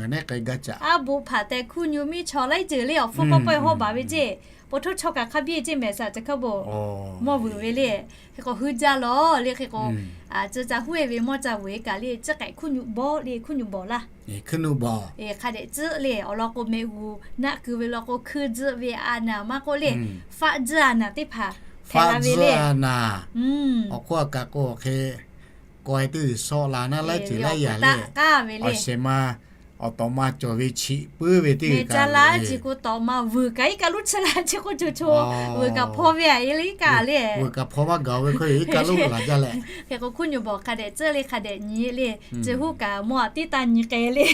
Aˉ boꞈ hpaˍ tehꞈ hkuˇ nyu miˇ chaw laiˉ ceuˬ le awˬ hpfuhˇ pawehˇ hawˇ baˬ ve ceˇ. Po htoˇ chaw kaꞈ hk'a biˇ ceˇ mehˍ saˍ ca hk'a bo. Mawˇ vuiˬ ve le. Hk'e k'o, huiˉ jaˇ lawˬ le. Hk'e k'o, tcuh ca huˉ e ve mawˇ ca vuiˬ e kaꞈ le, ciˉ k'ehꞈ hkuˇ nyu bawˆ le, hk'e k'o, hkuˇ nyu bawˬ laˇ. Hk'a dehꞈ tcuhˆ le. Awˬ lawn k'o, mehꞈ g'uˬ naˆ keu ve law k'o, hkui tzuhˆ ve a naˍ maˇ k'oˆ le, faˆ tzuhˆ a naˍ teˇ hpaˍ hpehꞈ la ve le. Awˬ hk'oˆ a kaꞈ k'o, hk'e kawehˇ teˇ g'uiˬ shawˆ la naˉ laiˉ ceuˬ laiˉ yaꞈ le. Awˬ shehˍ ma awˬ tawꞈ ma cawˬ ve chiꞈ puiˉ ve teˇ g'uiˬ kaꞈ le. Chi k'o tawꞈ ma vuiˬ kaꞈ iˉ kaˆ lonˉ chi la chi k'o co co vuiˬ kaꞈ hpawˇ ve a e le iˉ kaˆ le. Vuiˬ kaꞈ hpawˇ maˇ gaˬ ve hk'e iˉ kaˆ lonˉ laˬ jaˇ leh. Hk'e k'o, hkuˇ nyu bawˬ hk'a dehꞈ tcuhˆ le, hk'a dehꞈ nyi le. Chi huˉ kaꞈ mawˇ a tiˉ taˇ nyi k'ai le.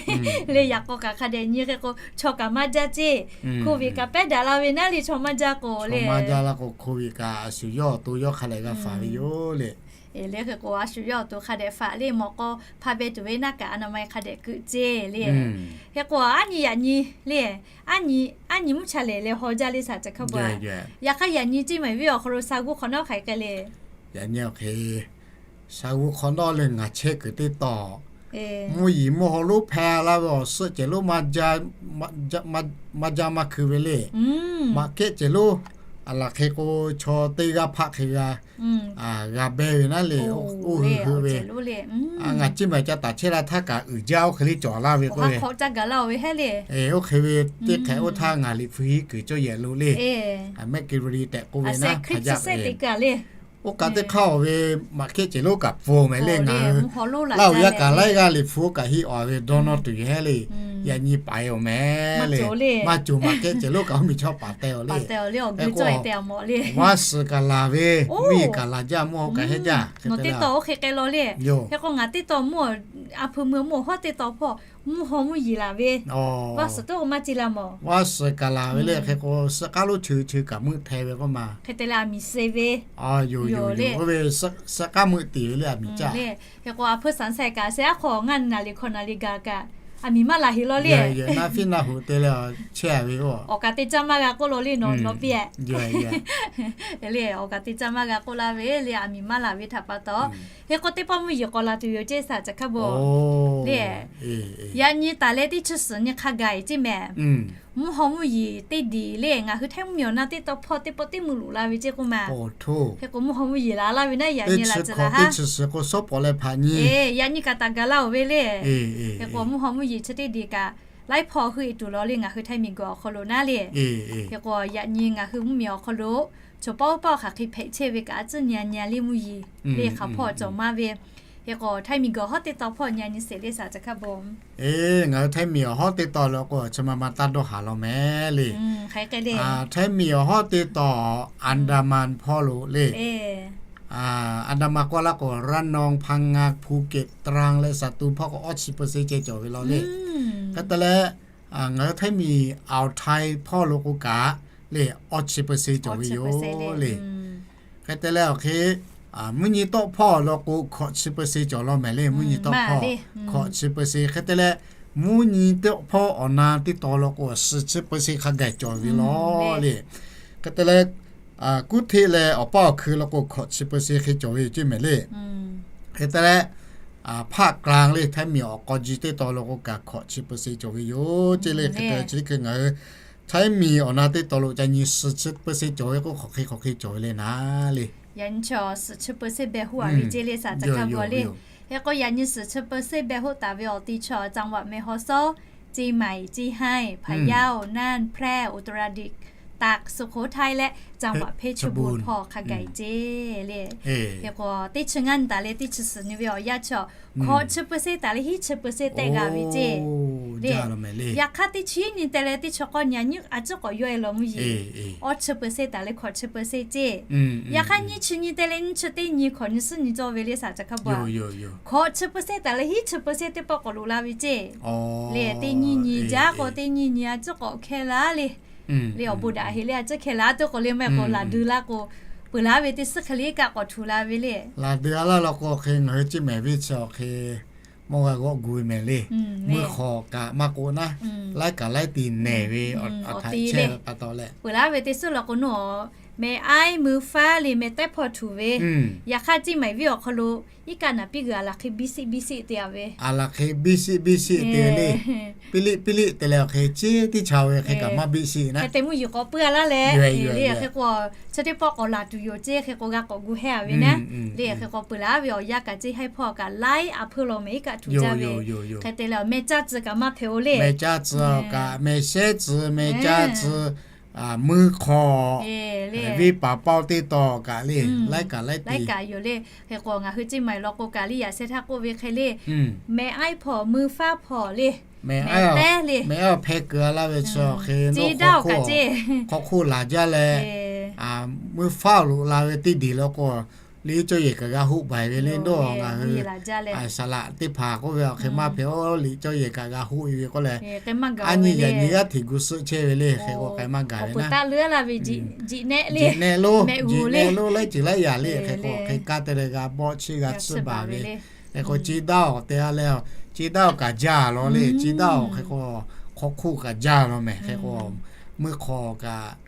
Le yaꞈ k'aw kaꞈ hk'a dehꞈ nyi hk'e k'o, chaw kaꞈ maˇ jaˇ ceˇ. Hkoˇ ve kaꞈ pehˉ daꞈ la ve naˉ le, chaw maˇ jaˇ k'o le. Maˇ jaˇ la k'o, hkoˇ ve kaꞈ a shu yawˇ awˬ to yawˇ hk'a dehꞈ g'a faˍ ve yoˬ le. Le hk'e k'o, a shu yawˇ awˬ to hk'a dehꞈ faˍ le, mawꞈ k'aw hpaˇ beh tuˬ ve naˆ kaꞈ a na ma hk'a dehꞈ keu ceˇ le. Hk'e k'o, aˉ nyi yaꞈ nyi le, aˉ nyi mvuhˇ cha lehˬ leh haw jaˇ le saˍ ca hk'a bo. Yaꞈ hk'aˇ yaꞈ nyi ceˇ mehˍ viˉ awˬ hk'aw lo sa g'uˇ hk'awꞈ nawˉ hk'aˬ hk'e le. Yaꞈ nyi awˬ hk'e sa g'uˇ hk'awꞈ nawˉ le ngaˬ chehˇ kuiˬ teˇ tawˬ, mvuhˇ yiˍ mvuhˇ haw lonˉ hpehˇ laˇ ve awˬ suhˆ cehˬ lonˉ maˇ jaˇ maˇ hkui ve le. Maꞈ kehˉ cehˬ lonˉ, a laˬ hk'e k'o, chaw teˇ g'aˇ hpaˆ hk'e g'a g'a beh ve naˉ le, oˇ hui hui ve. Ngaˬ ceˇ mehˍ ca taˍ chehˇ la htaˇ kaꞈ uiˍ jaˇ oˇ hk'e le cawˬ laˇ ve k'o, oˇ hk'e ve teˇ hk'ehꞈ oˇ htaˇ ngaˬ liꞈ hpu hiˉ kuiˬ cawˇ yehˬ lo le. Mehˆ ke ve li tehꞈ k'oˆ ve naˉ hk'a jaˇ ve. Oˇ kaꞈ teˇ hk'aˇ oˬ ve maꞈ kehˉ cehˬ lonˉ kaꞈ pfuhˍ mehˍ le. Ngaˬ hui Laˇ huˍ yaˇ kaꞈ laiˉ g'aˇ liꞈ hpu kaꞈ heˆ awˬ ve dawˇ nawˇ tuˬ yoˬ hehˉ le. Yaꞈ nyi paˍ e awˬ mehˍ le. Maˇ cawˬ maꞈ kehˉ cehˬ lonˉ kaꞈ oˇ miˬ chaw paˍ teh awˬ le. Hk'e k'o, vaˇ suhˍ kaꞈ laˬ ve, mvuhˇ yeˬ kaꞈ laˬ jaˇ, mvuhˇ haw kaꞈ heˆ jaˇ. Nawˬ teˇ taw oˇ hk'e k'ai law le. Hk'e k'o, ngaˬ teˇ taw mvuhˇ a hpu mui mvuhˇ hawˉ teˇ taw hpawˇ mvuhˇ haw mvuhˇ yeˬ laˬ ve. Vaˇ suhˍ teˇ k'o maˇ ci la mawˬ. Vaˇ suhˍ kaꞈ laˬ ve le. Hk'e k'o, suhˆ k'aˉ lonˉ cheu cheu kaꞈ meuˆ hteh ve k'oˆ ma. Hk'e te leh a miˬ suh ve yoˬ le. Oˇ ve suhˆ k'aˉ meuˆ tiˍ ve le a miˬ caˇ. Hk'e k'o, a hpui saˍ saiˍ kaꞈ sheh aˉ hk'aw ngaˇ naˍ riˍ hkawꞈ naˍ riˍ gaˬ kaꞈ a miˬ maˇ laˬ heˍ law le. Naˇ fiˉ naˇ hoꞈ te leh chehˇ a ve oˇ. Awˬ kaꞈ te caˇ maˇ g'a k'oˆ law le, nawˬ nawˬ piˇ a le. Awˬ kaꞈ te caˇ maˇ g'a k'oˆ laˇ ve le, a miˬ maˇ laˬ ve htaꞈ pa taw. Hk'e k'o, teˇ pawˆ mvuhˇ yeˬ k'awꞈ laˬ tuˬ yoˬ ceˇ saˍ ca hk'a bo le. Yaꞈ nyi taˍ leh teˇ chi suhˍ nyi hk'a gaˬ ceˇ mehˍ. Mvuhˇ haw mvuhˇ yeˬ teˇ diˬ le, ngaˬ hui Htaiˇ mvuhˇ miˬ awˬ na teˇ taw hpawˇ teˇ pawˆ teˇ mvuhˇ loꞈ la ve ceˇ k'oˆ ma. Hk'e k'o, mvuhˇ haw mvuhˇ yeˬ laˬ laˇ ve naˉ yaꞈ nyi laˬ tcuh laˬ haˉ. Yaꞈ nyi kaꞈ taˍ gaˬ laˇ oˬ ve le. Hk'e k'o, mvuhˇ haw mvuhˇ yeˬ chi teˇ diˬ kaꞈ laiˉ hpawˇ heuˆ e tuˬ law le ngaˬ hui Htaiˇ miˬ guiˬ awˬ hk'aw lo naˉ le. Hk'e k'o, yaꞈ nyi ngaˬ hui mvuhˇ miˬ awˬ hk'aw lo chaw pawˆ pawˆ hk'aˬ hk'e hpehꞈ chehˇ ve kaꞈ a tcuhˉ nyi a nyi a le mvuhˇ yeˬ le hk'aˬ hpawˇ cawˬ maˇ ve. Hk'e k'o, Htaiˇ miˬ guiˬ hawˉ teˇ taw hpawˇ nyi a nyi sheˍ le saˍ ca hk'a bo. Eˬ, ngaˬ hui Htaiˇ miˬ awˬ hawˉ teˇ taw lo k'o, chi ma ma taˇ dawˇ haˍ law mehˍ le. Htaiˇ miˬ awˬ hawˉ teˇ taw, Andaman hpawˇ lo le. Andaman k'oˆ laˇ k'o, Raˇ naw, Hpaˇ ngaˇ, Hpu kehˬ, Traˇ leh Saˍ tuˍ hpawˇ k'o, awˇ chi peuˬ se ceh cawˬ ve law le. Hk'e te leh, ngaˬ hui Htaiˇ miˬ Awˬ htaiˇ hpawˇ lo k'o kaꞈ le, awˇ chi peuˬ se cawˬ ve yoˬ le. Hk'e te leh awˬ hk'e, mvuhˇ nyi tawˆ hpawˇ lo k'o, hkawꞈ chi peuˬ se cawˬ law mehˍ le. Mvuhˇ nyi tawˆ hpawˇ hkawꞈ chi peuˬ se. Hk'e te leh, mvuhˇ nyi tawˆ hpawˇ awˬ na teˇ taw lo k'o, suhˍ chi peuˬ se hk'a gaˬ cawˬ ve law le. Hk'e te leh, kuˉ hteˆ leh awˬ paˇ awˬ hkui lo k'o, hkawꞈ chi peuˬ se hk'e cawˬ ve yoˬ ceˇ mehˍ le. Hk'e te leh, hpaˆ k'aˍ le, Htaiˇ miˬ awˬ k'aw ji teˇ taw lo k'o kaꞈ, hkawꞈ chi peuˬ se cawˬ ve yoˬ ceˇ le. Hk'e te chi hk'e ngaˬ hui Htaiˇ miˬ awˬ na teˇ taw lo ca nyi suhˍ chi peuˬ se cawˬ ve k'o, hk'aˬ hk'e hk'aˬ hk'e cawˬ ve le naˉ le. Yaꞈ nyi chaw suhˍ chi peuˬ se beh hoˆ a ve ceˇ le saˍ ca hk'a bo le. Hk'e k'o, yaꞈ nyi suhˍ chi peuˬ se beh hoˆ taˍ ve awˬ ti chaw จังหวัดแม่ฮ่องสอน เชียงใหม่ เชียงราย พะเยา น่าน แพร่ อุตรดิตถ์ ตาก สุโขทัย leh จังหวัดเพชรบูรณ์ hpawˇ hk'a gaˬ e ceˇ le. Hk'e k'o, teˇ chi ngaˇ nyi taˍ leh teˇ chi suhˍ nyi ve awˬ yanˇ chaw, hkawꞈ chi peuˬ se taˍ leh hiˉ chi peuˬ se tehꞈ g'a ve ceˇ le. Yaꞈ hk'aˇ teˇ chi nyi te leh teˇ chi k'awˇ nyi a nyiˇ a ciˉ k'awꞈ yawˇ e law mvuhˇ yeˬ. Awˇ chi peuˬ se taˍ leh hkawꞈ chi peuˬ se ceˇ. Yaꞈ hk'aˇ nyiˇ chi nyi te leh nyiˇ chi teˇ nyi hkawꞈ nyi suhˉ nyi cawˇ ve le saˍ ca hk'a bo. Hkawꞈ chi peuˬ se taˍ leh hiˉ chi peuˬ se teˇ pawˆ k'awꞈ loꞈ la ve ceˇ le. Teˇ nyiˇ nyi jaˇ k'o, teˇ nyiˇ nyi a ciˉ k'awꞈ hkehˇ la le. Le awˬ bon daꞈ heˍ le a ciˉ hkehˇ la tuˬ k'o le, maˇ heˆ k'o laˬ dui laˇ k'o, peuˬ laˇ ve teˇ suhˉ hk'e le kaꞈ k'awꞈ htu la ve le. Laˬ dui a laˇ law k'o, hk'e ngaˬ hui ceˇ mehˍ ve chi awˬ hk'e mawˇ g'a g'awˆ gu ve mehˍ le. Mvuhˇ hk'awꞈ kaꞈ maˇ k'oˆ naˉ, laiˉ kaꞈ laiˉ te nehˬ ve awˬ htaꞈ chehˇ ve pa taw leh, peuˬ laˇ ve teˇ suhˉ law k'o, nawˬ meh aiˉ mui faˉ le meh tehˉ hpawˇ htuꞈ ve. Yaꞈ hk'aˇ, Ceˇ maiˍ venˇ awˬ hk'aw lo iˉ kaˆ naˍ piˇ g'uiˬ a laˬ hk'e biˇ siˆ biˇ siˆ te a ve. A laˬ hk'e biˇ siˆ biˇ siˆ te le. Piˇ liˆ piˇ liˆ te leh awˬ hk'e ceˇ teˇ cha ve hk'e kaꞈ maˇ biˇ siˆ naˉ. Hk'e te mvuhˇ yeˬ k'awꞈ puiˉ a laˇ leh, le hk'e k'o, chi teˇ pawˆ k'awꞈ laˬ tuˬ yoˬ ceˇ hk'e k'o g'a k'awꞈ gu hehˉ a ve naˉ. Le hk'e k'awꞈ peuˬ laˬ ve awˬ yanˇ kaꞈ ceˇ haiˉ hpawˇ kaꞈ laiˉ a hpeuˇ law meh iˉ kaˆ htuꞈ jaˇ ve. Hk'e te leh meh caˇ tcuh kaꞈ maˇ hpehꞈ-o le. Meh caˇ tcuh kaꞈ meh shehˉ tcuh meh caˇ tcuh, muiˇ hk'aw, venˇ paˍ paoˇ teˇ taw kaꞈ le, laiˉ kaꞈ laiˉ te kaꞈ yoˬ le. Hk'e k'o ngaˬ hui Ceˇ maiˍ law k'o kaꞈ le yaꞈ sheh htaˇ k'oˆ ve hk'e le, meh aiˉ hpawˇ mui faˉ hpawˇ le, meh tehˉ le, meh aiˉ hpehˇ keu a laˇ ve chi awˬ hk'e, hk'aw hk'oˆ laˬ jaˇ leh, muiˇ faˉ lo la ve teˇ deˬ law k'o, le cawˇ yehˬ kaꞈ g'a hoˆ baiˬ ve le. Dawˇ ngaˬ hui saˍ laꞈ teˇ hpaˍ k'oˆ ve awˬ hk'e maˇ hpehꞈ-o, le cawˇ yehˬ kaꞈ g'a hoˆ e ve k'oˆ leh, a nyi yaꞈ nyi g'aˇ hteꞈ gu suhˆ chehˇ ve le. Hk'e k'o k'ai maˇ gaˬ ve naˉ. Jiꞈ nehˆ lo, jiꞈ nehˆ lo laiˉ ceuˬ laiˉ yaꞈ le. Hk'e k'o hk'e kaˇ te leh g'a bawˆ chiˇ g'a tsuhˇ baˬ ve. Hk'e k'o Ceˇ daˇ awˬ te a leh, Ceˇ daˇ awˬ kaꞈ jaˇ law le. Ceˇ daˇ awˬ hk'e k'o hk'aw hk'oˆ kaꞈ jaˇ law meh. Hk'e k'o muiˇ hk'aw kaꞈ,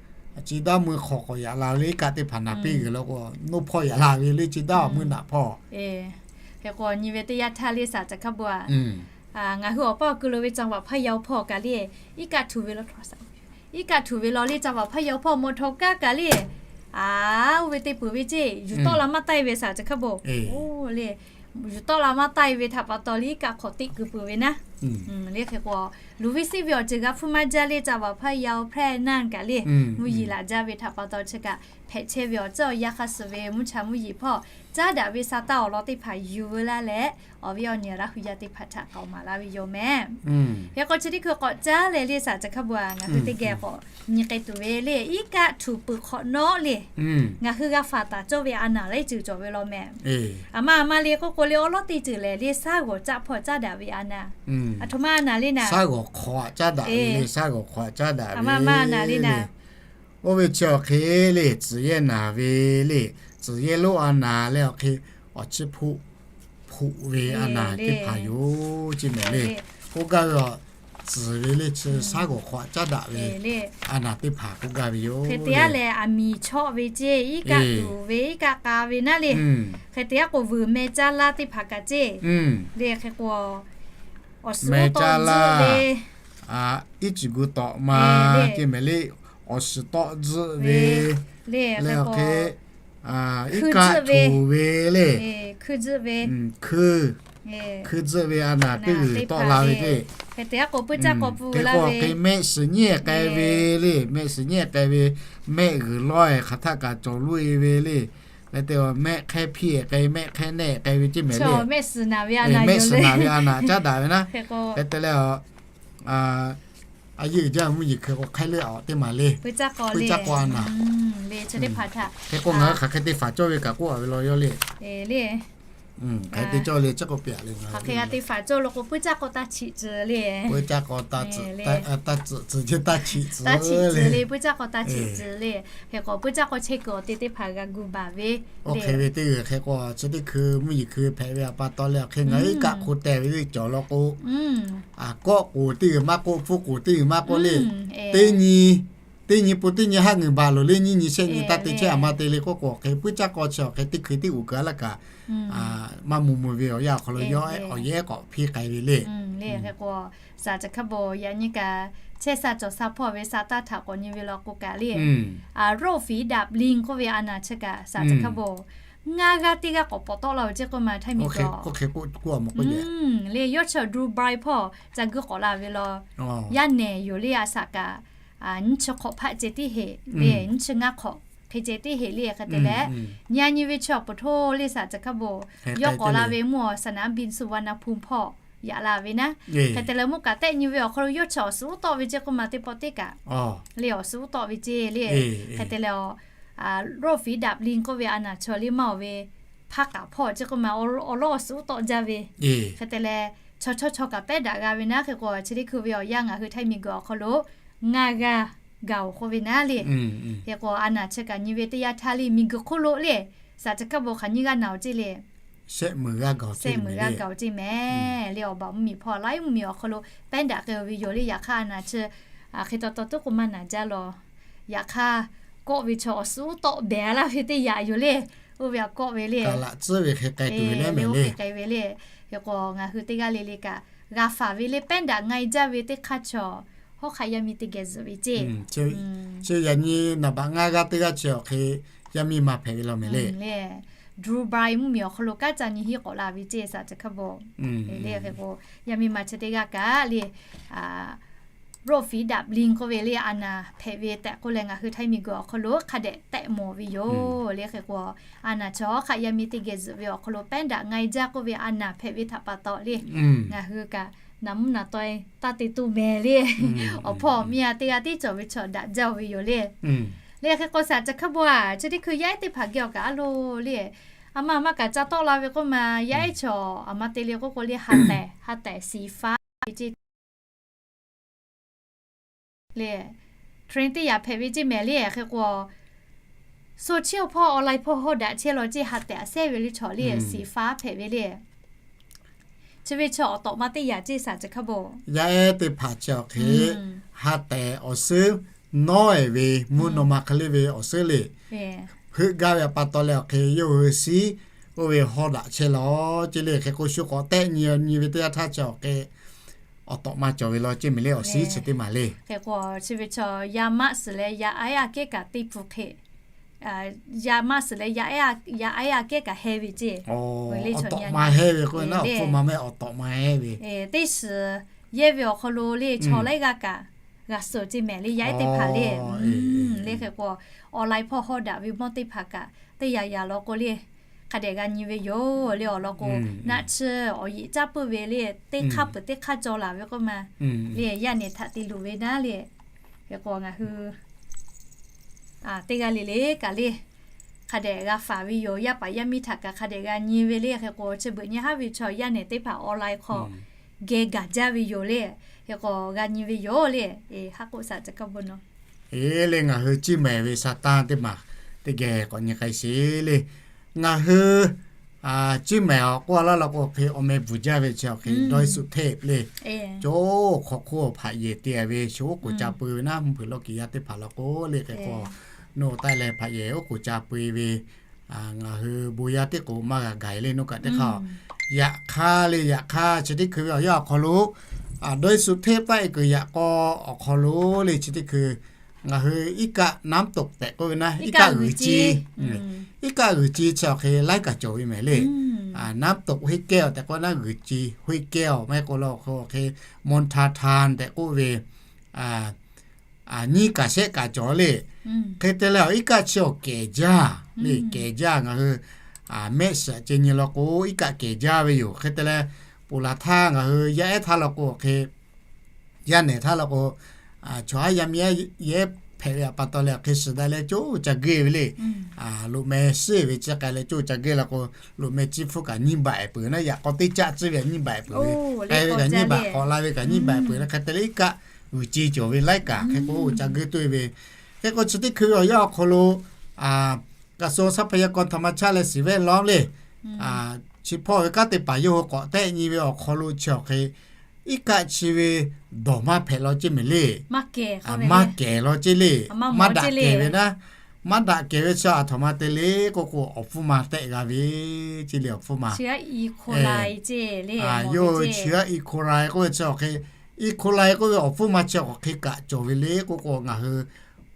Ceˇ daˇ muiˇ hk'aw k'awꞈ yaꞈ la ve le. Iˉ kaˆ teˇ hpaˍ naˍ piˇ g'uiˬ law k'o, noˇ hpawˇ yaꞈ la ve le Ceˇ daˇ muiˇ naꞈ hpawˇ. Hk'e k'o nyi ve teˇ yanˇ htaˇ le saˍ caˬ hkaˇ bon a, ngaˬ hui awˬ paˇ awˬ ku lo ve จังหวัดพะเยา hpawˇ kaꞈ le, iˉ kaˆ htuꞈ ve law, iˉ kaˆ htuꞈ ve law le จังหวัดพะเยา hpawˇ มอเตอร์ไซค์ kaꞈ le, a, oˇ ve te peuˬ ve ceˇ, yuˬ tawˆ la maˇ taˆ e ve saˍ caˬ hkaˇ bon. Oˇ le, yuˬ tawˆ la maˇ taˆ e ve htaꞈ pa taw le iˉ kaˆ hk'awꞈ teˆ keu peuˬ ve naˉ. Le hk'e k'o, luˬ ve siˉ ve awˬ ceuˬ g'a hpfuhˇ maˇ jaˇ le จังหวัดพะเยา แพร่น่าน kaꞈ le, mvuhˇ yeˬ laˬ jaˇ ve htaꞈ pa taw chi kaꞈ hpehꞈ chehˇ ve awˬ tcuhˉ awˬ yanˇ hk'a suhˍ ve mvuhˇ cha mvuhˇ yeˬ hpawˇ caˉ daꞈ ve sa taˇ awˬ lawn teˇ hpaˍ yuˬ veu laˇ leh, awˬ viˉ awˬ nyi Laˇ hu yaˇ teˇ hpaˍ htaꞈ k'aoˍ maˍ laˇ ve yoˬ meh. Hk'e k'o chi teˇ hkui k'awꞈ caˉ leh le saˍ caˬ hkaˇ bon a, ngaˬ hui teˇ geh k'awꞈ nyi k'ai tuˬ ve le, iˉ kaˆ htuꞈ peuˬ hk'awꞈ nawˉ le, ngaˬ hui g'a faˍ taˍ cawˇ ve a naˍ laiˉ ceuˬ cawˬ ve law meh. A ma a ma le k'oˆ k'o le, awˉ lawˉ teˇ ceuˬ lehˬ le, saˉ g'awˬ caˆ hpawˇ caˉ daꞈ ve a naˍ. A htoꞈ ma a naˍ le naˍ, saˉ g'awˬ hk'awꞈ caˉ daꞈ ve le, saˉ g'awˬ hk'awꞈ caˉ daꞈ ve a ma a ma naˍ le naˍ. Oˇ ve chi awˬ hk'e le, tcuhˍ yehˇ naˍ ve le, tcuhˍ yehˇ lonˉ a naˍ leh awˬ hk'e, awˬ chi hpoˆ hpoˆ ve a naˍ teˇ hpaˍ yoˬ ceˇ mehˍ le. K'oˆ gaˇ ve a, tcuhˍ ve le chi saˉ g'awˬ hk'awꞈ caˉ daꞈ ve a naˍ teˇ hpaˍ k'oˆ gaˇ ve yoˬ. Hk'e te a leh aˬ miˍ chawˆ ve ceˇ, iˉ kaˆ tuˬ ve, iˉ kaˆ k'a ve naˉ le. Hk'e te a k'o vuiˬ meh caˇ laˇ teˇ hpaˍ kaꞈ ceˇ le. Hk'e k'o awˬ suhˉ tawˆ tzuhˆ ve, iˉ ciˬ gu tawꞈ ma ceˇ mehˍ le, awˬ suhˉ tawˆ tzuhˆ ve le, hk'e iˉ kaˆ tuˬ ve le, hkui tzuhˆ ve, hkui tzuhˆ ve a naˍ teˇ g'uiˬ tawˆ la ve ceˇ. Hk'e te a k'o puiˇ caˇ k'aw pfuhˇ la ve, hk'e mehˆ suhˍ nyiˇ k'ai ve le, mehˆ suhˍ nyiˇ k'ai ve, mehˆ g'uiˬ lawˇ e hk'aˬ htaˆ kaꞈ cawˬ loˇ e ve le. Hk'e te mehˆ hk'ehˇ hpiˇ k'ai, mehˆ hk'ehˇ nehˆ k'ai ve ceˇ mehˍ le. Mehˆ suhˍ naˍ ve a naˍ caˉ daꞈ ve naˉ. Hk'e te leh a yeˇ uiˍ jaˇ mvuhˇ yeˬ hkui k'o hk'aiˉ leuˆ awˬ teˇ maˬ le. Puiˇ caˇ k'aw le, hk'e k'o ngaˬ hui hk'aˬ hk'e te faˍ cawˇ ve kaꞈ k'oˆ a ve law yawˇ le. Hk'aˬ hk'e te cawˇ le, caˇ k'o pyaꞈ le, hk'aˬ hk'e g'a te faˍ cawˇ lo k'o puiˇ caˇ k'aw taˇ chiꞈ tcuh le. Puiˇ caˇ k'aw taˇ tcuhˍ tcuh, taˇ chiꞈ tcuh le, puiˇ caˇ k'aw taˇ chiꞈ tcuh le. Hk'e k'o puiˇ caˇ k'aw chehˇ kuiˬ awˬ te teˇ hpaˍ g'a gu baˬ ve. Oˇ hk'e ve teˇ g'uiˬ hk'e k'o chi teˇ hkui mvuhˇ yeˬ hkui hpehꞈ ve awˬ pa taw leh awˬ hk'e ngaˬ hui iˉ kaˆ hk'o teh ve teˇ cawˬ law k'o, kawˆ k'oˍ teˇ g'uiˬ maˇ k'oˆ, hpfuhˇ k'oˍ teˇ g'uiˬ maˇ k'oˆ le. Teˇ nyi, teˇ nyi pun teˇ nyi haˆ nguiˬ baˬ loˬ le, nyiˇ nyi shehˆ nyi taˇ te chehˇ a ma te le k'oˆ k'o, hk'e puiˇ caˇ k'aw chi awˬ hk'e teˇ hkui teˇ g'uiˬ keu a laˇ kaꞈ maˇ mvuh mvuh ve awˬ yanˇ awˬ hk'aw lo yawˇ awˬ yehˉ k'awꞈ hpiˇ k'ai ve le. Hk'e k'o, saˍ caˬ hkaˇ bon yaꞈ nyi kaꞈ chehˇ sha cawˬ sha hpawˇ ve sa taˇ htaꞈ k'awꞈ nyi ve law k'o kaꞈ le, โรคฝีดาดลิง k'oˆ ve a naˍ chi kaꞈ saˍ caˬ hkaˇ bon ngaˇ g'aˇ teˇ g'aˇ k'awꞈ pawˍ tawˆ la ve ceˇ k'oˆ ma htaiˇ miˬ guiˬ le, yawˇ chi Dubaiˇ hpawˇ ca guiˇ k'awꞈ la ve law, yaˇ nehˬ yoˬ le a shaꞈ kaꞈ nyiˇ chi hk'awꞈ hpaˆ ceh tiˉ heꞈ le, nyiˇ chi ngaˇ hk'awꞈ hk'e ceh tiˉ heꞈ le. Hk'e te leh nyi a nyi ve chi awˬ pon hto le saˍ caˬ hkaˇ bon yawˇ k'awꞈ la ve mvuhˇ awˬ สนามบินสุวรรณภูมิ hpawˇ yaꞈ la ve naˉ. Hk'e te leh mvuhˇ kaꞈ tehˆ nyi ve awˬ hk'aw lo yawˇ chi awˬ suhˍ uˉ tawˆ ve ceˇ k'oˆ ma teˇ pawˆ teˇ kaꞈ le, awˬ suhˍ uˉ tawˆ ve ceˇ le. Hk'e te leh โรคฝีดาดลิง k'oˆ ve a naˍ chi le maˇ oˬ ve hpaˇ k'aˍ hpawˇ ceˇ k'oˆ ma awˬ lawˉ awˬ suhˍ uˉ tawˆ jaˇ ve. Hk'e te leh chaw chawˇ chaw kaꞈ pehˉ daꞈ g'a ve naˉ. Hk'e k'o chi teˇ hkui ve awˬ yanˇ ngaˬ hui htaiˇ miˬ guiˬ awˬ hk'aw lo ngaˇ g'aˇ gaˬ oˬ k'oˆ ve naˉ le. Hk'e k'o a naˍ chi kaꞈ nyi ve teˇ yanˇ htaˇ le miˬ guiˬ hk'oˆ lo le, saˍ caˬ hkaˇ bon hk'aˬ nyiˇ g'aˇ naˬ oˬ ceˇ le, shehˆ meuˍ g'aˇ gaˬ oˬ ceˇ mehˍ le. Awˬ baˬ mvuhˇ miˬ hpawˇ laiˉ mvuhˇ miˬ awˬ hk'aw lo pehˉ daꞈ k'ai oˬ ve yoˬ le. Yaꞈ hk'aˇ a naˍ chi hk'e taw taw tuˉ k'oˆ maˇ naˍ jaˇ law. Yaꞈ hk'aˇ kawˆ ve chaw awˬ suhˉ tawˆ behˍ laˇ ve teˇ yanˇ yoˬ le. Oˇ ve aꞈ kawˆ ve le, kaꞈ laꞈ tcuhˉ ve hk'e k'ai tuˬ ve le, oˇ hk'e k'ai ve le. Hk'e k'o ngaˬ hui teˇ g'aˇ le le kaꞈ g'a faˍ ve le, pehˉ daꞈ nga-e jaˇ ve teˇ hk'aˇ chaw, hawˉ hk'aˆ yaˇ miˇ teˇ geh zuhꞈ ve ceˇ. Chi yaꞈ nyi naˍ baꞈ ngaˇ g'aˇ teˇ g'aˇ chi awˬ hk'e yaˇ miˇ ma hpehꞈ ve law mehˍ le. Dubai mvuhˇmiˬ awˬ hk'aw lo kanˉ ca nyi hiˉ k'awꞈ la ve ceˇ, saˍ ca hkaˇ bon. Le hk'e k'o, yaˇ miˇ ma chi teˇ g'aˇ kaꞈ le, โรคฝีดาดลิง k'oˆ ve le, a naˍ hpehꞈ ve tehꞈ k'oˆ leh ngaˬ hui Htaiˇ miˬguiˬ awˬ hk'aw lo hk'a dehꞈ tehꞈ mawˬ ve yoˬ le. Hk'e k'o, a naˍ chaw hawˉ hk'aˆ yaˇ miˇ teˇ geh zuhꞈ ve awˬ hk'aw lo pehˉ daꞈ nga-e jaˇ k'oˆ ve a naˍ hpehꞈ ve htaꞈ pa taw le, ngaˬ hui kaꞈ naˍ mvuhˇ naˍ taweh taˇ te tuˬ mehˍ le. Awˬ hpawˇ awˬ miˇ a teˇ g'aˇ tiˉ cawˬ ve chaw daꞈ jaˇ-oˬ ve yoˬ le. Le hk'e k'o saˍ ca hkaˇ bon a, chi teˇ hkui yaˇ ehˉ teˇ hpaˍ geh awˬ kaꞈ a loˬ le, a ma a ma kaꞈ ca tawˆ la ve k'oˆ ma, yaˇ ehˉ chaw a ma te le k'oˆ k'o le, ha tehˬ ha tehˬ สีฟ้า ve ceˇ le, train teˇ yaꞈ hpehꞈ ve ceˇ mehˍ le. Hk'e k'o, social hpawˇ online hpawˇ hawˉ daꞈ chehˇ law ceˇ, ha tehˬ a sehˉ ve le chaw le, สีฟ้า hpehꞈ ve le. Chi ve chaw awˬ tawꞈ ma teˇ yaꞈ ceˇ saˍ ca hkaˇ bon. Yaˇ ehˉ teˇ hpaˍ chi awˬ hk'e ha tehˬ awˬ suhˉ nawˉ-e ve mvuhˇ naw ma hk'e le ve awˬ suhˉ le, heuˆ gaˇ ve a pa taw leh awˬ hk'e yawˇ hui siˉ oˇ ve hawˉ daꞈ chehˇ law ceˇ le. Hk'e k'o shu k'awꞈ tehˆ nyi nyi ve teˇ yanˇ htaˇ chi awˬ hk'e awˬ tawꞈ ma cawˬ ve law ceˇ mehˍ le, awˬ suhˉ chi teˇ maˬ le. Hk'e k'o chi ve chaw yaˇ maˆ suhˍ leh yaˇ ehˉ aꞈ kehˉ kaꞈ teˇ pun hk'e, yaˇ maˆ suhˍ leh yaˇ ehˉ aꞈ kehˉ kaꞈ heh ve ceˇ. Awˬ tawꞈ ma heh ve k'oˆ ve naˉ, awˬ pfuhˇ ma mehˆ awˬ tawꞈ ma heh ve. Teˇ shiˍ yehˇ ve awˬ hk'aw lo le chaw laiˉ g'aˇ kaꞈ g'a suhˍ ceˇ mehˍ le, yaˇ ehˉ teˇ hpaˍ le. Le hk'e k'o, online hpawˇ hawˉ daꞈ ve mawˇ teˇ hpaˍ kaꞈ teˇ yaꞈ yaꞈ law k'o le, hk'a dehꞈ g'a nyi ve yoˬ le. Awˬ lawn k'o, naˆ tsuhˇ awˬ yeꞈ caˇ puiˉ ve le, teˇ hk'aˇ peuˬ teˇ hk'aˇ caw laˬ ve k'oˆ ma le, yaˇ nehˬ htaꞈ te luˬ ve naˉ le. Hk'e k'o ngaˬ hui teˇ g'aˇ le le kaꞈ le, hk'a dehꞈ g'a faˍ ve yoˬ. Yaˇ paˍ yaˇ miˇ htaꞈ kaꞈ hk'a dehꞈ g'a nyi ve le. Hk'e k'o chi beuꞈ nyi haˉ ve chaw yaˇ nehˬ teˇ hpaˍ online hk'aw geh gaˬ jaˇ ve yoˬ le. Hk'e k'o g'a nyi ve yoˬ le. Haˉ k'oˆ saˍ ca kaˇ bon naw. Eˬ le, ngaˬ hui ciˇ mehˍ ve sa tanˇ teˇ maˬ teˇ geh k'awꞈ nyi k'ai sheˍ le. Ngaˬ hui ciˇ mehˍ awˬ k'oˆ laˇ law k'o hk'e awˬ meh bvuhˬ jaˇ ve chi awˬ hk'e ดอยสุเทพ le, co hk'aw hk'oˆ hpaꞈ yehˬ te ve shu oˉ k'oˍ ca pui ve naˉ, mvuhˇ hpeuꞈ lawˇ kiˬ yaˇ teˇ hpaˍ law k'o le. Hk'e k'o nawˬ taˆ leh hpaꞈ yehˬ oˉ k'oˍ ca pui ve ngaˬ hui bon yaˇ teˇ k'oˍ maˇ g'a gaˬ le. Nawˬ kaꞈ teˇ hk'aˇ yaꞈ hk'aˇ le, yaꞈ hk'aˇ chi teˇ hkui ve awˬ yanˇ awˬ hk'aw lo ดอยสุเทพ taˆ e kuiˬ yaꞈ k'aw awˬ hk'aw lo le chi teˇ hkui ngaˬ hui iˉ kaˆ น้ำตก tehꞈ k'oˆ ve naˉ, iˉ kaˆ g'uiˬ ci, iˉ kaˆ g'uiˬ ci chi awˬ hk'e laiˉ kaꞈ cawˬ ve mehˍ le. น้ำตกห้วยแก้ว tehꞈ k'oˆ naˉ, g'uiˬ ci ห้วยแก้ว maˇ heˆ k'o la awˬ hk'e มณฑาธาร tehꞈ k'oˆ ve nyiˇ kaꞈ shehˆ kaꞈ cawˬ le. Hk'e te leh iˉ kaˆ chi awˬ kehˬ jaˇ le, kehˬ jaˇ. Ngaˬ hui mehˆ shiˍ ce nyi law k'o iˉ kaˆ kehˬ jaˇ ve yoˬ. Hk'e te leh ponˬ laˬ htaˇ ngaˬ hui yaˇ ehˉ htaˇ law k'o hk'e yaˇ nehˬ htaˇ law k'o, chaw haˉ yaˇ miˇ ehˉ yehˉ hpehꞈ ve a pa taw leh awˬ hk'e shiˍ daꞈ leh coˇ ca geuˆ ve le. Loꞈ meh shiˉ ve chi k'ai leh coˇ ca geuˆ la k'o, loꞈ meh ciˇ hpfuhˇ kaꞈ nyiˇ baꞈ peuˬ naˉ, yaꞈ k'aw teˇ caˆ ciˇ ve nyiˇ baꞈ peuˬ ve, k'ai ve kaꞈ nyiˇ baꞈ, k'awꞈ la ve kaꞈ nyiˇ baꞈ peuˬ le. Hk'e te leh iˉ kaˆ g'uiˬ ci cawˬ ve laiˉ kaꞈ hk'e k'o ca geuˆ tuˬ ve. Hk'e k'o chi teˇ hkui ve awˬ yanˇ awˬ hk'aw lo กระทรวงทรัพยากรธรรมชาติและสิ่งแวดล้อม le, chi hpawˇ ve kanˉ te paˍ yawˇ hui k'awꞈ tehˆ nyi ve awˬ hk'aw lo chi awˬ hk'e iˉ kaˆ chi ve dawˬ maˇ hpehꞈ law ceˇ mehˍ le. Maˇ kehˬ law ceˇ le. Maˇ daꞈ kehˬ ve naˉ, maˇ daꞈ kehˬ ve chi aˬ htoꞈ ma te le k'oˆ k'o, awˬ hpfuhˇ ma tehˆ g'a ve ceˇ le. Awˬ hpfuhˇ ma, yawˇ hui chi haˉ E. coli k'oˆ ve chi awˬ hk'e, E. coli k'oˆ ve awˬ hpfuhˇ ma chi awˬ hk'e kaꞈ cawˬ ve le k'oˆ k'o, ngaˬ hui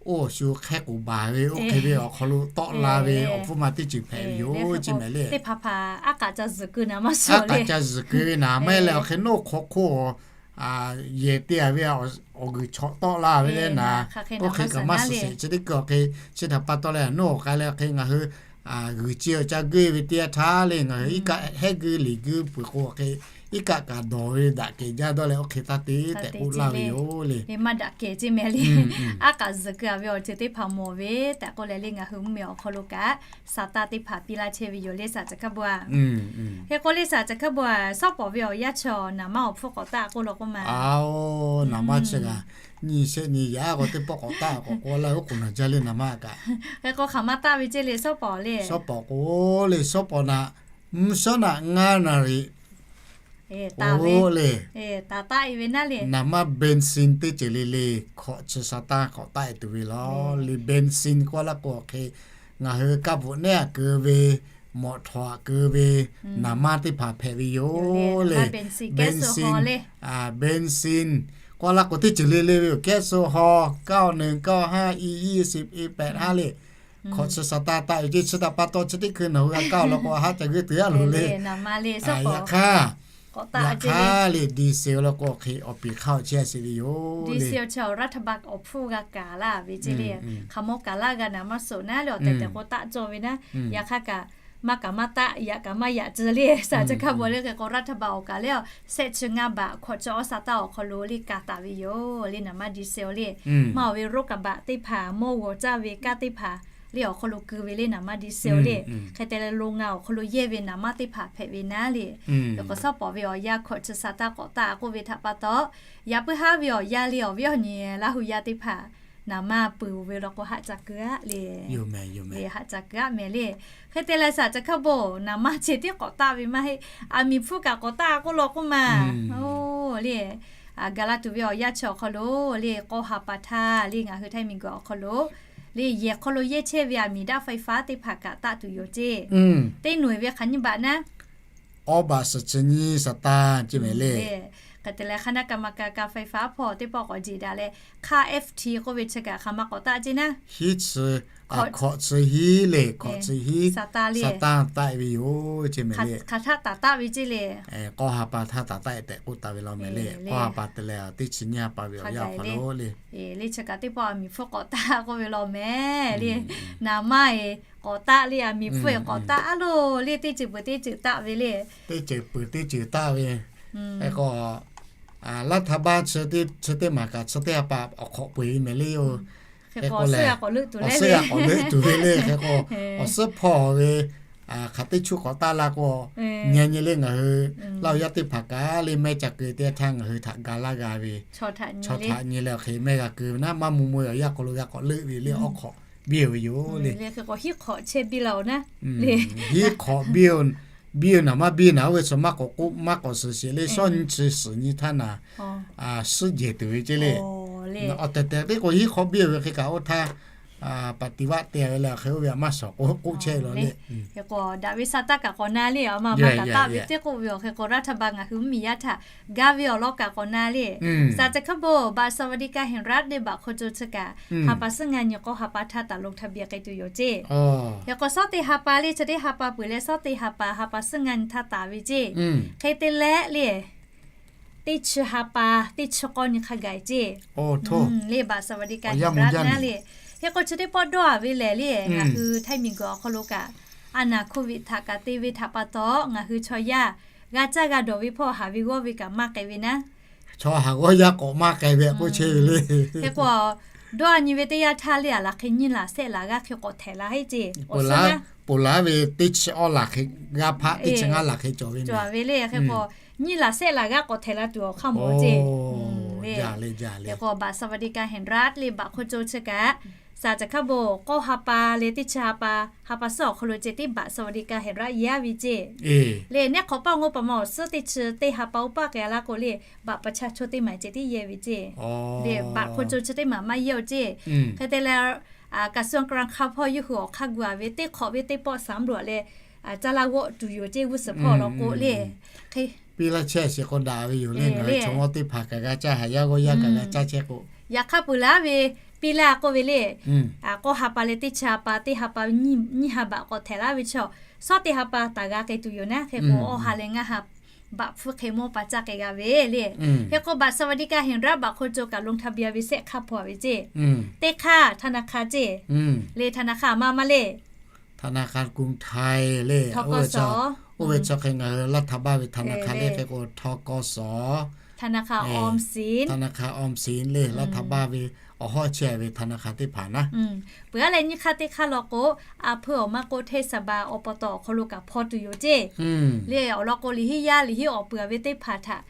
oˇ awˬ shu hk'e k'oˍ baˬ ve oˇ hk'e ve awˬ hk'aw lo tawˆ la ve awˬ hpfuhˇ ma teˇ ceuˬ hpehꞈ ve yoˬ ceˇ mehˍ le. Aˉ kaꞈ ca zuhˬ keu ve naˍ maˇ heˆ leh awˬ hk'e nawˉ hk'aw hk'oˆ yehˬ te a ve awˬ g'uiˬ chawꞈ tawˆ la ve le naˍ, oˇ hk'e kaꞈ maˇ suhˍ sheˍ. Chi teˇ hkui awˬ hk'e chi htaꞈ pa taw leh nawˉ k'ai leh hk'e ngaˬ hui g'uiˬ ci awˬ ca geuˆ ve teˇ yanˇ htaˇ le, ngaˬ hui iˉ kaˆ hehˉ geuˆ liꞈ geuˆ peuˬ k'o awˬ hk'e iˉ kaˆ kaꞈ dawˬ ve daꞈ kehˬ jaˇ dawˇ leh oˇ hk'e taˇ te tehꞈ k'oˆ laˇ ve yoˬ le. Maˇ daꞈ kehˬ ceˇ mehˍ le. Aˉ kaꞈ zuhˬ keu a ve awˬ ceuˬ teˇ hpaˍ mawˬ ve tehꞈ k'oˆ leh le, ngaˬ hui mvuhˇmiˬ awˬ hk'aw lo kaꞈ saˍ taˇ teˇ hpaˍ piˇ laˇ chehˇ ve yoˬ le, saˍ ca hkaˇ bon a. Hk'e k'o le saˍ ca hkaˇ bon a, shawˉ pawˍ ve awˬ yanˇ chi naˍ maˇ awˬ hpfuhˇ k'awꞈ taˆ k'oˆ law k'oˆ ma. Aˬ, naˍ maˇ chi g'a nyi shehˆ nyi yaꞈ k'aw teˇ pawˆ k'awꞈ taˆ k'awꞈ k'oˆ laˇ ve oˉ k'oˍ naˬ jaˇ le naˍ maˇ kaꞈ. Hk'e k'o hk'aˬ ma taˆ ve ceˇ le shawˉ pawˍ le. Shawˉ pawˍ k'o le, shawˉ pawˍ naˍ, mvuhˇ shawˉ naꞈ ngaˇ naˍ riˍ Oˇ le, naˍ maˇ เบนซิน teˇ ceuˬ le le hkawꞈ chi sa taˇ k'awꞈ taˆ e tuˬ ve law le. เบนซิน k'oˆ laˇ k'o hk'e, ngaˬ hui kaˆ bvuhꞈ nehˉ aꞈ keu ve, mawꞈ htawꞈ aꞈ keu ve naˍ maˇ teˇ hpaˍ hpehꞈ ve yoˬ le. เบนซิน k'oˆ laˇ k'o teˇ ceuˬ le le ve yoˬ. แก๊สโซฮอล์ เก้าหนึ่ง เก้าห้า อี ยี่สิบ อี แปดห้า le. Hkawꞈ chi sa taˇ taˆ ve ceˇ. Chi htaꞈ pa taw chi teˇ hkui nawˬ hui g'a kaˇ law k'o haˆ ca geuˆ tuˬ aꞈ loˬ le. Yaꞈ hk'aˇ, yaꞈ hk'aˇ le, ดีเซล law k'o hk'e awˬ piˍ hk'aˇ awˬ chehˇ sheˍ ve yoˬ le. รัฐบาล awˬ hpfuhˇ g'a kaˍ laˇ ve ceˇ le. Hk'aˬ mawˇ kaˍ laˇ g'a naˍ maˇ suhˍ naˉ le, awˬ tehˬ tehˬ k'o taˆ cawˇ ve naˉ. Yaꞈ hk'aˇ kaꞈ maˇ kaꞈ maˇ taˆ, yaꞈ kaꞈ maˇ yaꞈ tcuh le. Saˍ chi hkaˇ bvuhꞈ le hk'e k'o รัฐบาล awˬ kaˍ le, shehˆ chi ngaˇ baꞈ hkawꞈ chi awˇ sa taˇ awˬ hk'aw lo le kaˍ taˍ ve yoˬ le, naˍ maˇ ดีเซล le. Maˇ awˬ ve รถกระบะ teˇ hpaˍ, mawˇ g'awˬ caˇ ve kaˇ teˇ hpaˍ le awˬ hk'aw lo keu ve le, naˍ maˇ ดีเซล le. Hk'e te leh โรงงาน awˬ hk'aw lo yehˇ ve naˍ maˇ teˇ hpaˍ hpehꞈ ve naˉ le. Yaꞈ k'o shawˉ pawˍ ve awˬ yanˇ hkawꞈ chi sa taˇ k'awꞈ taˆ k'oˆ ve htaꞈ pa taw, yaꞈ puiˉ haˉ ve awˬ yanˇ le awˬ viˉ awˬ nyi Laˇ hu yaˇ teˇ hpaˍ naˍ maˇ peuˬ ve law k'o haˆ ca keu aꞈ le. Haˆ ca keu aꞈ mehˍ le. Hk'e te leh saˍ chi hkaˇ bvuhꞈ naˍ maˇ ceh tiˉ k'awꞈ taˆ ve maˇ heˆ. Aˬ miˍ hpfuhˇ kaꞈ k'awꞈ taˆ k'oˆ law k'oˆ ma. Oˇ le, gaˬ la tuˬ ve awˬ yanˇ chi awˬ hk'aw lo le, k'aw ha pa htaˇ le, ngaˬ hui Htaiˇ miˬ guiˬ awˬ hk'aw lo le, yehˬ hk'aw lo yehˇ chehˇ ve aˬ miˍ daꞈ ไฟฟ้า teˇ hpaˍ kaꞈ taˆ tuˬ yoˬ ceˇ. Teˇ nawˬ e ve hk'aˬ nyiˇ baꞈ naˉ, awˇ baꞈ suhˍ chi nyiˇ sa taˇ ceˇ mehˍ le. Hk'e te leh คณะกรรมการการไฟฟ้า hpawˇ teˇ pawˆ k'awꞈ jeˬ daꞈ leh, hk'aˇ FT k'oˆ ve chi kaꞈ hk'aˬ ma k'awꞈ taˆ ceˇ naˉ, hiˉ chi, hkawꞈ chi hiˉ le, hkawꞈ chi hiˉ sa taˇ taˆ ve yoˬ ceˇ mehˍ le. Hk'aˬ htaˇ taˍ taˆ ve ceˇ le. K'aw ha pa htaˇ taˍ taˆ e tehꞈ k'oˆ taˍ ve law mehˍ le. K'aw ha pa te leh teˇ chi nyiˇ ha pa ve awˬ yanˇ awˬ hk'aw lo le, le chi kaꞈ teˇ pawˆ aˬ miˍ hpfuhˇ k'awꞈ taˆ k'oˆ ve law mehˍ le. Naˍ maˇ e k'awꞈ taˆ le, aˬ miˍ hpfuhˇ e k'awꞈ taˆ aˉ loˬ le, teˇ ceuˬ peuˬ teˇ ceuˬ taˆ ve le. Teˇ ceuˬ peuˬ teˇ ceuˬ taˆ ve. Hk'e k'o, laˇ htaˇ baˆ chi teˇ maˬ kaꞈ chi teˇ ha pa awˬ hk'awꞈ peu eˬ ve mehˍ le yoˬ. Hk'e k'o lehˬ, awˬ suhˉ g'a k'awꞈ leuˆ tuˬ ve le. Hk'e k'o, awˬ suhˉ hpawˇ ve hk'aˬ teˇ chuˇ k'awꞈ taˆ la k'o, nyi nyi le ngaˬ hui Laˇ hu yaˇ teˇ hpaˍ kaꞈ le mehˆ ca keu teˇ htaˇ ngaˬ hui htaꞈ ga laˇ g'a ve, chaw htaꞈ nyi leh awˬ hk'e mehˆ g'a keu ve naˉ, maˇ mvuh mvuh awˬ yanˇ hk'aw lo g'a k'awꞈ leuˆ ve le, awˬ hk'awꞈ biˇ ve yoˬ le. Hk'e k'o hiˉ hk'awꞈ chehˇ biˇ la oˬ naˉ le. Hiˉ hk'awꞈ biˇ, biˇ naˍ maˇ biˇ naˍ oˇ ve chaw maˇ k'awꞈ k'oˆ maˇ k'awꞈ suhˍ sheˍ le, shawˉ nyi chi suhˍ nyi htaˇ naˍ, suhˉ jehˬ tuˬ ve ceˇ le. Awˬ tehˬ tehˬ teˇ k'o hiˉ hk'awꞈ biˇ ve hk'e kaꞈ oˇ htaˇ ปฏิวัติ te ve le, hk'e oˇ ve aꞈ maˇ shawˍ k'o k'oˆ chehˇ ve law le. Hk'e k'o daꞈ ve sa taˇ kaꞈ k'awꞈ na le, awˬ ma ma kaꞈ taˆ ve teˇ k'oˆ ve awˬ hk'e k'o รัฐบาล ngaˬ hui mvuhˇmiˬ yaˇ htaꞈ ga ve awˬ lawn kaꞈ k'awꞈ na le. Saˍ chi hkaˇ bvuhꞈ บัตรสวัสดิการแห่งรัฐ le baꞈ hk'oˆ co chi kaꞈ ha pa suhˉ ngaˇ nyi k'aw ha pa htaˇ taˍ ลงทะเบียน k'ai tuˬ yoˬ ceˇ. Hk'e k'o shawˉ teˇ ha pa le, chi teˇ ha pa peuˬ leh shawˉ teˇ ha pa ha pa suhˉ ngaˇ nyi htaˇ taˍ ve ceˇ. Hk'e te leh le, teˇ chi ha pa, teˇ chi k'awˇ nyi hk'a gaˬ ceˇ. Le บัตรสวัสดิการแห่งรัฐ naˉ le. Hk'e k'o chi teˇ pawˆ dawˇ a ve lehˬ le, ngaˬ hui Htaiˇ miˬ guiˬ awˬ hk'aw lo kaꞈ, a naˍ โควิด htaꞈ kaꞈ te ve htaꞈ pa taw ngaˬ hui chaw yaˇ g'a caˇ g'a dawˬ ve hpawˇ haˍ ve g'awˇ ve kaꞈ maˇ k'ai ve naˉ. Chaw haˍ g'awˇ yaˇ k'awꞈ maˇ k'ai ve k'oˆ chehˇ ve le. Hk'e k'o dawˇ a nyi ve teˇ yanˇ htaˇ le, a laˬ hk'e nyiˇ laˬ shehˆ laˬ g'aˇ hk'e k'awꞈ htehꞈ la heˆ ceˇ. Ponˬ laˬ ve teˇ chi awˇ laˬ hk'e g'aˇ hpaˆ teˇ chi ngaˇ laˬ hk'e cawˬ ve, cawˬ ve le. Hk'e k'o nyiˇ laˬ shehˆ laˬ g'aˇ k'awꞈ htehꞈ la tuˬ awˬ hk'aˇ mawˬ ceˇ. Hk'e k'o บัตรสวัสดิการแห่งรัฐ le baꞈ hk'oˆ co chi kaꞈ, saˍ chi hkaˇ bvuhꞈ k'aw ha pa le teˇ chi ha pa, ha pa suhˉ awˬ hk'aw lo ceh tiˉ บัตรสวัสดิการแห่งรัฐ yehˇ ve ceˇ. Le nehˉ hk'awꞈ paˇ awˬ mawˇ paˍ maˇ awˬ suhˉ teˇ chi teˇ ha pa oˇ paˆ k'ai a laˇ k'o le, baꞈ pa chaˇ chaw teˇ maˬ ceh tiˉ yehˇ ve ceˇ. Le baꞈ hk'oˆ co chi teˇ maˬ maˇ yehˇ oˬ ceˇ. Hk'e te leh, กระทรวงการคลัง hpawˇ yawˇ hui awˬ hk'aˇ gu a ve teˇ hk'awꞈ ve teˇ pawˆ สำรวจ leh, caˇ laˇ g'awˆ tuˬ yoˬ ceˇ, g'uˇ suhˍ hpawˇ law k'o le. Piˇ laˇ chehˇ shiˍ k'o daꞈ ve yoˬ le, ngaˬ hui chaw mawˇ teˇ hpaˍ kaꞈ g'a caˇ, haˍ yaˇ g'awˇ yaˇ kaꞈ g'a caˇ chehˇ k'o. Yaꞈ hk'aˇ peuˬ laˇ ve piˇ laˇ k'oˆ ve le, k'aw ha pa leh teˇ chi ha pa, teˇ ha pa nyiˇ ha baꞈ k'awꞈ htehꞈ laˇ ve chaw, shawˉ teˇ ha pa taˍ g'a k'ai tuˬ yoˬ naˉ. Hk'e k'o awˇ ha leh ngaˇ ha baꞈ hpfuhˇ hk'e mawˇ pa caˇ k'ai g'a ve le. Hk'e k'o บัตรสวัสดิการแห่งรัฐ baꞈ hk'oˆ co kaꞈ ลงทะเบียน ve shehˆ hk'aˇ hpawˇ ve ceˇ. Teˇ hk'aˇ ธนาคาร ceˇ. Le ธนาคาร maˇ maˇ le, ธนาคารกรุงไทย le, oˇ ve chaw hk'e ngaˬ hui laˇ htaˇ baˇ ve ธนาคาร le hk'e k'o ธ.ก.ส. ธนาคารออมสิน le laˇ htaˇ baˇ ve awˬ hawˉ chehˇ ve ธนาคาร teˇ hpaˍ naˉ. Peuˬ aˉ leh nyiˇ hk'aˇ teˇ hk'aˇ law k'o, a hpeuˇ awˬ maˇ k'oˆ เทศบาล awˬ pa taw awˬ hk'aw lo kaꞈ hpaw tuˬ yoˬ ceˇ. Le awˬ lawn k'o liꞈ hiˉ yaˇ liꞈ hiˉ awˬ peuˬ a ve teˇ hpaˍ htaꞈ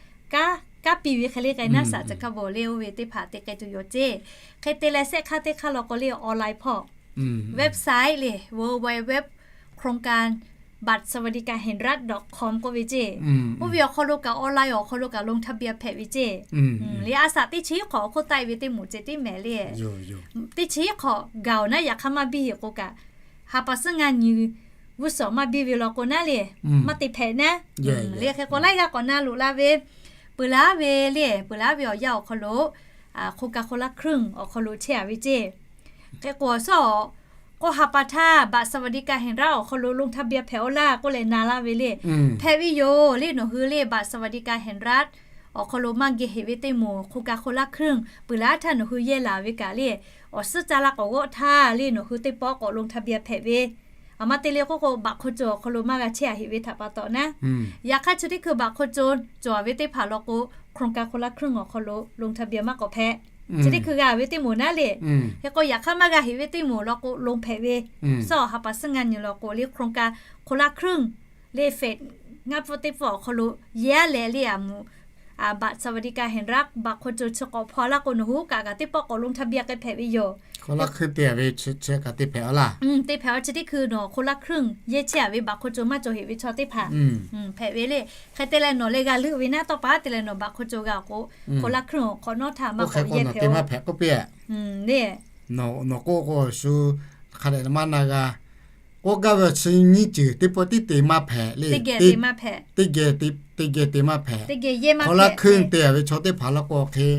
kanˉ piˇ ve hk'e le k'ai naˉ, saˍ chi hkaˇ bvuhꞈ le oˇ ve teˇ hpaˍ te k'ai tuˬ yoˬ ceˇ. Hk'e te leh shehˆ hk'aˇ teˇ hk'aˇ law k'o le online hpawˇ, website le, www โครงการ บัตรสวัสดิการแห่งรัฐ ดอทคอม k'oˆ ve ceˇ. Oˇ ve awˬ hk'aw lo kaꞈ online awˬ hk'aw lo kaꞈ ลงทะเบียน hpehꞈ ve ceˇ. Liꞈ a shaꞈ teˇ chi hiˉ hk'awꞈ awˬ hk'oˆ taˆ e ve teˇ moˍ ceh tiˉ mehˍ le. Teˇ chi hiˉ hk'awꞈ gaˬ awˬ naˉ yaꞈ hk'aˇ maˇ biˇ heˆ k'o kaꞈ, ha pa suhˉ ngaˇ nyi g'uˇ suhˍ maˇ biˇ ve law k'o naˉ le, maˇ te hpehꞈ naˉ. Le hk'e k'o laiˉ g'aˇ k'awꞈ na loꞈ la ve, peuˬ laˉ ve le, peuˬ laˉ ve awˬ yanˇ awˬ hk'aw lo โครงการคนละครึ่ง awˬ hk'aw lo chehˇ a ve ceˇ. Hk'e k'o awˬ suhˉ awˬ k'o ha pa htaˇ บัตรสวัสดิการแห่งรัฐ awˬ hk'aw lo ลงทะเบียน hpehꞈ aw laˇ k'oˆ leh na laˇ ve le. Hpehꞈ ve yoˬ le. Nawˬ hui le บัตรสวัสดิการแห่งรัฐ awˬ hk'aw lo maˇ geh heꞈ ve teˇ moˍ โครงการคนละครึ่ง peuˬ laˉ htaˇ nawˬ hui yehˇ laˬ ve kaꞈ le, awˬ suhˉ caˇ laˇ k'awꞈ g'awˆ htaˇ le nawˬ hui teˇ pawˆ k'awꞈ ลงทะเบียน hpehꞈ ve. Aˬ ma te le k'oˆ k'o บัตรคนจน awˬ hk'aw lo maˇ g'a chehˇ a heꞈ ve htaꞈ pa taw naˉ. Yaꞈ hk'aˇ chi teˇ hkui บัตรคนจน cawˬ ve teˇ hpaˍ law k'o, โครงการคนละครึ่ง awˬ hk'aw lo ลงทะเบียน maˇ k'awꞈ hpehꞈ. Chi teˇ hkui g'a ve teˇ moˍ naˉ le. Hk'e k'o yaꞈ hk'aˇ maˇ g'a heꞈ ve teʼ moˍ law k'o ลง hpehꞈ ve. Suhˉ awˬ ha pa suhˉ ngaˇ nyi law k'o le โครงการคนละครึ่ง le phase ngaˇ pfuhˆ teˇ pfuhˆ awˬ hk'aw lo yehˇ leh le a moˍ, บัตรสวัสดิการแห่งรัฐ บัตรคนจน chi k'awꞈ hpaw laˇ k'o nawˬ hui kaꞈ kaꞈ teˇ pawˆ k'awꞈ ลงทะเบียน k'ai hpehꞈ ve yoˬ. คนละครึ่ง te a ve chi kaꞈ te hpehꞈ aw laˇ. Te hpehꞈ aw. Chi teˇ hkui nawˬ คนละครึ่ง yehˇ chehˇ a ve บัตรคนจน maˇ cawˬ heꞈ ve chaw teˇ hpaˍ hpehꞈ ve le. Hk'e te leh nawˬ leh g'a leuˆ ve naˉ tawˇ pa te leh nawˬ บัตรคนจน g'a awˬ k'o, คนละครึ่ง awˬ hk'awꞈ nawˉ htaˇ maˇ k'awꞈ yehˇ hpehꞈ aw. Nawˬ k'oˆ k'o shu hk'a dehꞈ maˇ na g'a. K'oˆ gaˇ ve chi nyiˇ ceuˬ teˇ pawˆ tiˉ te maˇ hpehꞈ le. Teˇ geh te maˇ hpehꞈ. คนละครึ่ง te a ve chaw teˇ hpaˍ law k'o hk'e,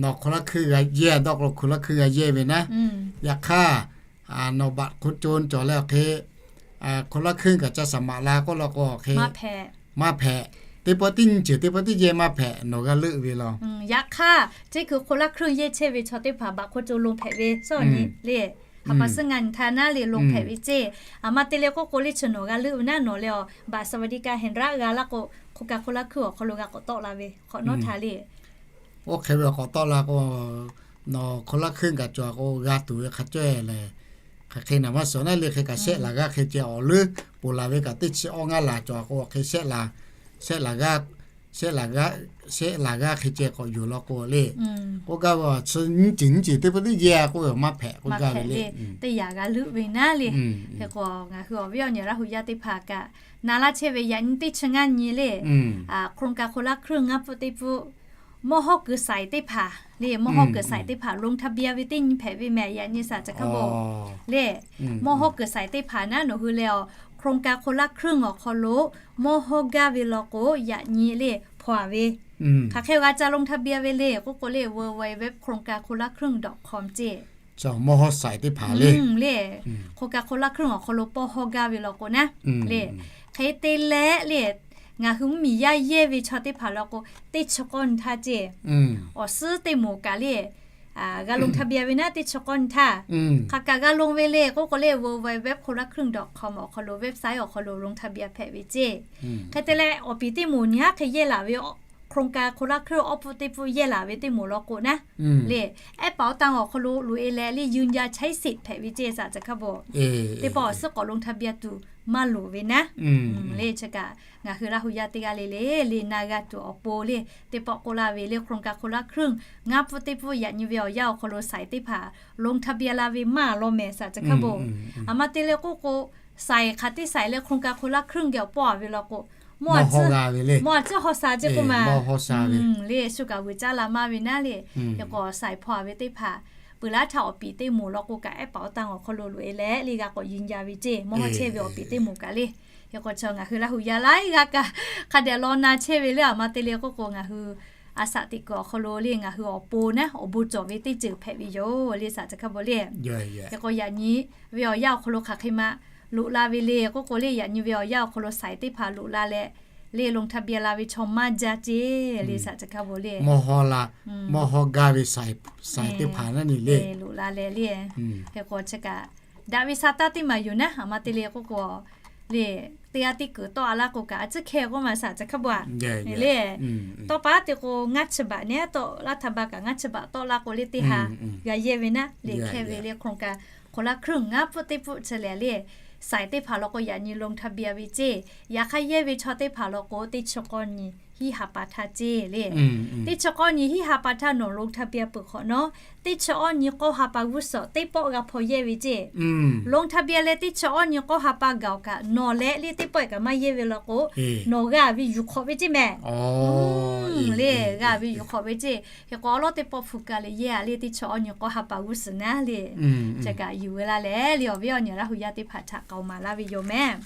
nawˬ คนละครึ่ง g'a yehˇ dawˇ k'o คนละครึ่ง g'a yehˇ ve naˉ. Yaꞈ hk'aˇ nawˬ บัตรคนจน cawˬ leh awˬ hk'e, คนละครึ่ง kaꞈ ca saˍ maꞈ la k'oˆ law k'o hk'e, maˇ hpehꞈ. Teˇ pawˆ tiˉ nyiˇ ceuˬ teˇ pawˆ tiˉ yehˇ maˇ hpehꞈ, nawˬ g'a leuˆ ve law. Yaꞈ hk'aˇ teˇ hkui คนละครึ่ง yehˇ chehˇ ve chaw teˇ hpaˍ บัตรคนจน ลง hpehꞈ ve suhˉ nyi le. Ha pa suhˉ ngaˇ nyi htaˇ naˉ le ลง hpehꞈ ve ceˇ. Aˬ ma te le k'oˆ k'o le chi nawˬ g'a leuˆ ve naˉ nawˬ leh awˬ บัตรสวัสดิการแห่งรัฐ g'a laˇ k'o โครงการคนละครึ่ง awˬ hk'aw lo g'a k'awꞈ tawˆ la ve hk'awꞈ nawˉ htaˇ le. Oˇ hk'e ve k'awꞈ tawˆ la k'o, nawˬ คนละครึ่ง kaꞈ cawˬ k'o g'a tuˬ ve hk'a cawehˇ lehˬ, hk'aˬ hk'e naˬ maˇ suhˍ naˉ le. Hk'e kaꞈ shehˆ laˬ g'aˇ hk'e ceh awˬ leuˉ poˬ laˬ ve kaꞈ teˇ chi awˇ ngaˇ laˬ cawˬ k'o hk'e shehˆ laˬ, shehˆ laˬ g'aˇ, shehˆ laˬ g'aˇ, shehˆ laˬ g'aˇ hk'e ceh k'awꞈ yuˬ law k'o le. K'oˆ gaˇ ve chi nyiˇ ceuˬ nyiˇ ceuˬ teˇ pawˆ tiˉ yehˇ k'oˆ ve maˇ hpehꞈ k'oˆ gaˇ ve le. Teˇ yanˇ g'a leuˆ ve naˉ le. Hk'e k'o ngaˬ hui awˬ viˉ awˬ nyi Laˇ hu yaˇ teˇ hpaˍ kaꞈ na laˇ chehˇ ve yaꞈ nyi teˇ chi ngaˇ nyi le. โครงการคนละครึ่ง ngaˇ pfuhˆ teˇ pfuhˆ mawˇ hawˉ kuiˬ saiˍ teˇ hpaˍ le, mawˇ hawˉ kuiˬ saiˍ teˇ hpaˍ ลงทะเบียน ve teˇ nyi hpehꞈ ve mehˍ. Yaꞈ nyi saˍ ca hkaˇ bo le, mawˇ hawˉ kuiˬ saiˍ teˇ hpaˍ naˉ nawˬ hui leh awˬ โครงการคนละครึ่ง awˬ hk'aw lo mawˇ hawˉ gaˇ ve law k'o yaꞈ nyi le hpaw a ve. Hk'aˬ hk'e g'a ca ลงทะเบียน ve le k'oˆ k'o le, www โครงการคนละครึ่ง dot com ceˇ. Mawˇ hawˉ saiˍ teˇ hpaˍ le, le โครงการคนละครึ่ง awˬ hk'aw lo pawˇ hawˉ gaˇ ve law k'o naˉ le. Hk'e te leh le, ngaˬ hui mvuhˇmiˬ yaˇ yehˇ ve chaw teˇ hpaˍ law k'o teˇ chi k'awˇ nyi htaˇ ceˇ. Awˬ suhˉ teˇ moˍ kaꞈ le g'a ลงทะเบียน ve naˉ teˇ chi k'awˇ nyi htaˇ, hk'aˬ kaꞈ g'a ลง ve le k'oˆ k'o le, www คนละครึ่ง dot com awˬ hk'aw lo, website awˬ hk'aw lo ลงทะเบียน hpehꞈ ve ceˇ. Hk'e te leh awˬ piˍ teˇ moˍ nyi haˉ hk'e yehˇ laˬ ve โครงการคนละครึ่ง awˬ pfuhˆ teˇ pfuhˆ yehˇ laˬ ve teˇ moˍ law k'o naˉ le, แอปเป๋าตัง awˬ hk'aw lo loꞈ e leh le ยืนยันใช้สิทธิ์ hpehꞈ ve ceˇ saˍ ca hkaˇ bo. Teˇ pawˆ awˬ suhˉ k'awꞈ ลงทะเบียน tuˬ maˇ loˍ ve naˉ le. Chi kaꞈ ngaˬ hui Laˇ hu yaˇ teˇ g'aˇ le le le na g'a tuˬ awˬ pon le, teˇ pawˆ k'oˆ laˇ ve le โครงการคนละครึ่ง ngaˇ pfuhˆ teˇ pfuhˆ yaꞈ nyi ve awˬ yanˇ awˬ hk'aw lo saiˍ teˇ hpaˍ ลงทะเบียน la ve maˇ law mehˍ saˍ ca hkaˇ bo. Aˬ ma te le k'oˆ k'o, saiˍ hk'aˬ teˇ saiˍ leh โครงการคนละครึ่ง geh awˬ pawˆ a ve law k'o, mawˇ a tcuhˉ hawˉ sa ce k'oˆ ma, le shu kaꞈ vuiˬ caˇ la maˇ ve naˉ le. Hk'e k'o saiˍ hpaw a ve teˇ hpaˍ peuˬ laˉ htaˇ awˬ piˍ teˇ moˍ law k'o kaꞈ แอปเป๋าตัง awˬ hk'aw lo loꞈ e leh le g'a k'awꞈ ยืนยัน ve ceˇ. Mawˇ hawˉ chehˇ ve awˬ piˍ teˇ moˍ kaꞈ le. Hk'e k'o chi ngaˬ hui Laˇ hu yaˇ laiˉ g'aˇ kaꞈ hk'a dehꞈ law na chehˇ ve le. Aˬ ma te le k'oˆ k'o ngaˬ hui a shaꞈ teꞈ kuiˬ awˬ hk'aw lo le ngaˬ hui awˬ pon naˉ awˬ bon cawˬ ve teˇ ceuˬ hpehꞈ ve yoˬ le saˍ ca hkaˇ bo le. Hk'e k'o yaꞈ nyi ve awˬ yanˇ awˬ hk'aw lo hk'aˬ hk'e ma loꞈ la ve le k'oˆ k'o le, yaꞈ nyi ve awˬ yanˇ awˬ hk'aw lo saiˍ teˇ hpaˍ loꞈ la leh le ลงทะเบียน la ve chaw maˇ jaˇ ceˇ le saˍ ca hkaˇ bo le. Mawˇ hawˉ gaˇ ve saiˍ teˇ hpaˍ naˉ ni le loꞈ la leh le. Hk'e k'o chi kaꞈ daꞈ ve sha taˇ teˇ maˬ yoˬ naˉ. Aˬ ma te le k'oˆ k'o le, teˇ g'aˇ teˇ kuiˬ tawˆ a laˇ k'o kaꞈ a tcuhˉ hkehˇ k'oˆ ma saˍ ca hk'a bvuhꞈ le. Tawˇ pa te k'o ngaˇ chi baꞈ nehˉ tawˆ laˇ htaˇ ba kaꞈ ngaˇ chi baꞈ tawˆ laˇ k'o le teˇ ha g'a yehˇ ve naˉ le, hkehˇ ve le โครงการคนละครึ่ง ngaˇ pfuhˆ teˇ pfuhˆ chi lehˬ le, saiˍ teˇ hpaˍ law k'o yaꞈ nyi ลงทะเบียน ve ceˇ. Yaꞈ hk'aˇ yehˇ ve chaw teˇ hpaˍ law k'o teˇ chi k'awˇ nyi hiˆ ha pa htaˇ ceˇ le. Teˇ chi k'awˇ nyi hiˆ ha pa htaˇ nawˬ ลงทะเบียน peuˬ hk'awꞈ nawˉ, teˇ chi awˇ nyi k'awˇ ha pa g'uˇ suhˍ teˇ pawˆ g'a hpaw yehˇ ve ceˇ. ลงทะเบียน leh teˇ chi awˇ nyi k'awˇ ha pa gaˬ awˬ kaꞈ nawˬ leh le teˇ pawˆ kaꞈ maˇ yehˇ ve law k'o, nawˬ g'a ve yuˬ hk'awꞈ ve ceˇ mehˍ. Le g'a ve yuˬ hk'awꞈ ve ceˇ. Hk'e k'o awˉ lawˉ teˇ pawˆ hpu ka leh yehˇ a le teˇ chi awˇ nyi k'awˇ ha pa g'uˇ suhˍ naˉ le, chi kaꞈ yuˬ ve laˇ leh le awˬ viˉ awˬ nyi Laˇ hu yaˇ teˇ hpaˍ htaꞈ k'aoˍ maˍ laˇ ve yoˬ mehˍ.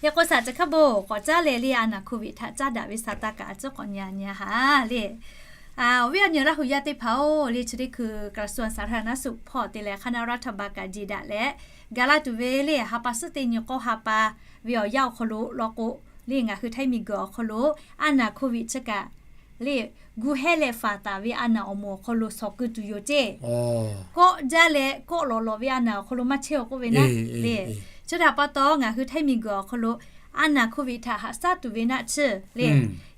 Hk'e k'o shaˍ chi hk'a bo k'awꞈ caˉ leh le a naˍ โควิด htaꞈ caˉ daꞈ ve sa taˇ kaꞈ a ciˉ k'awꞈ nyi a nyi a haꞈ le. Awˬ viˉ awˬ nyi Laˇ hu yaˇ teˇ hpaˍ-oˬ, le chi teˇ hkui กระทรวงสาธารณสุข hpawˇ te leh คณะรัฐบาล kaꞈ jeˬ daꞈ leh, ga laˇ tuˬ ve le ha pa suhˉ teˇ nyi k'awˇ ha pa ve awˬ yanˇ awˬ hk'aw lo law k'o, le ngaˬ hui htaiˇ miˬguiˬ awˬ hk'aw lo a naˍ โควิด chi kaꞈ le gu hehˇ leh faˍ taˍ ve a naˍ awˬ moˍ awˬ hk'aw lo shawˍ keu tuˬ yoˬ ceˇ. Kawˆ jaˇ leh kawˆ lawˬ lawˬ ve a naˍ awˬ hk'aw lo maˇ chehˇ-oˬ k'oˆ ve naˉ le. Chi htaꞈ pa taw ngaˬ hui htaiˇ miˬguiˬ awˬ hk'aw lo a naˍ โควิด htaꞈ haꞈ shaˉ tuˬ ve naˆ tsuhˇ le,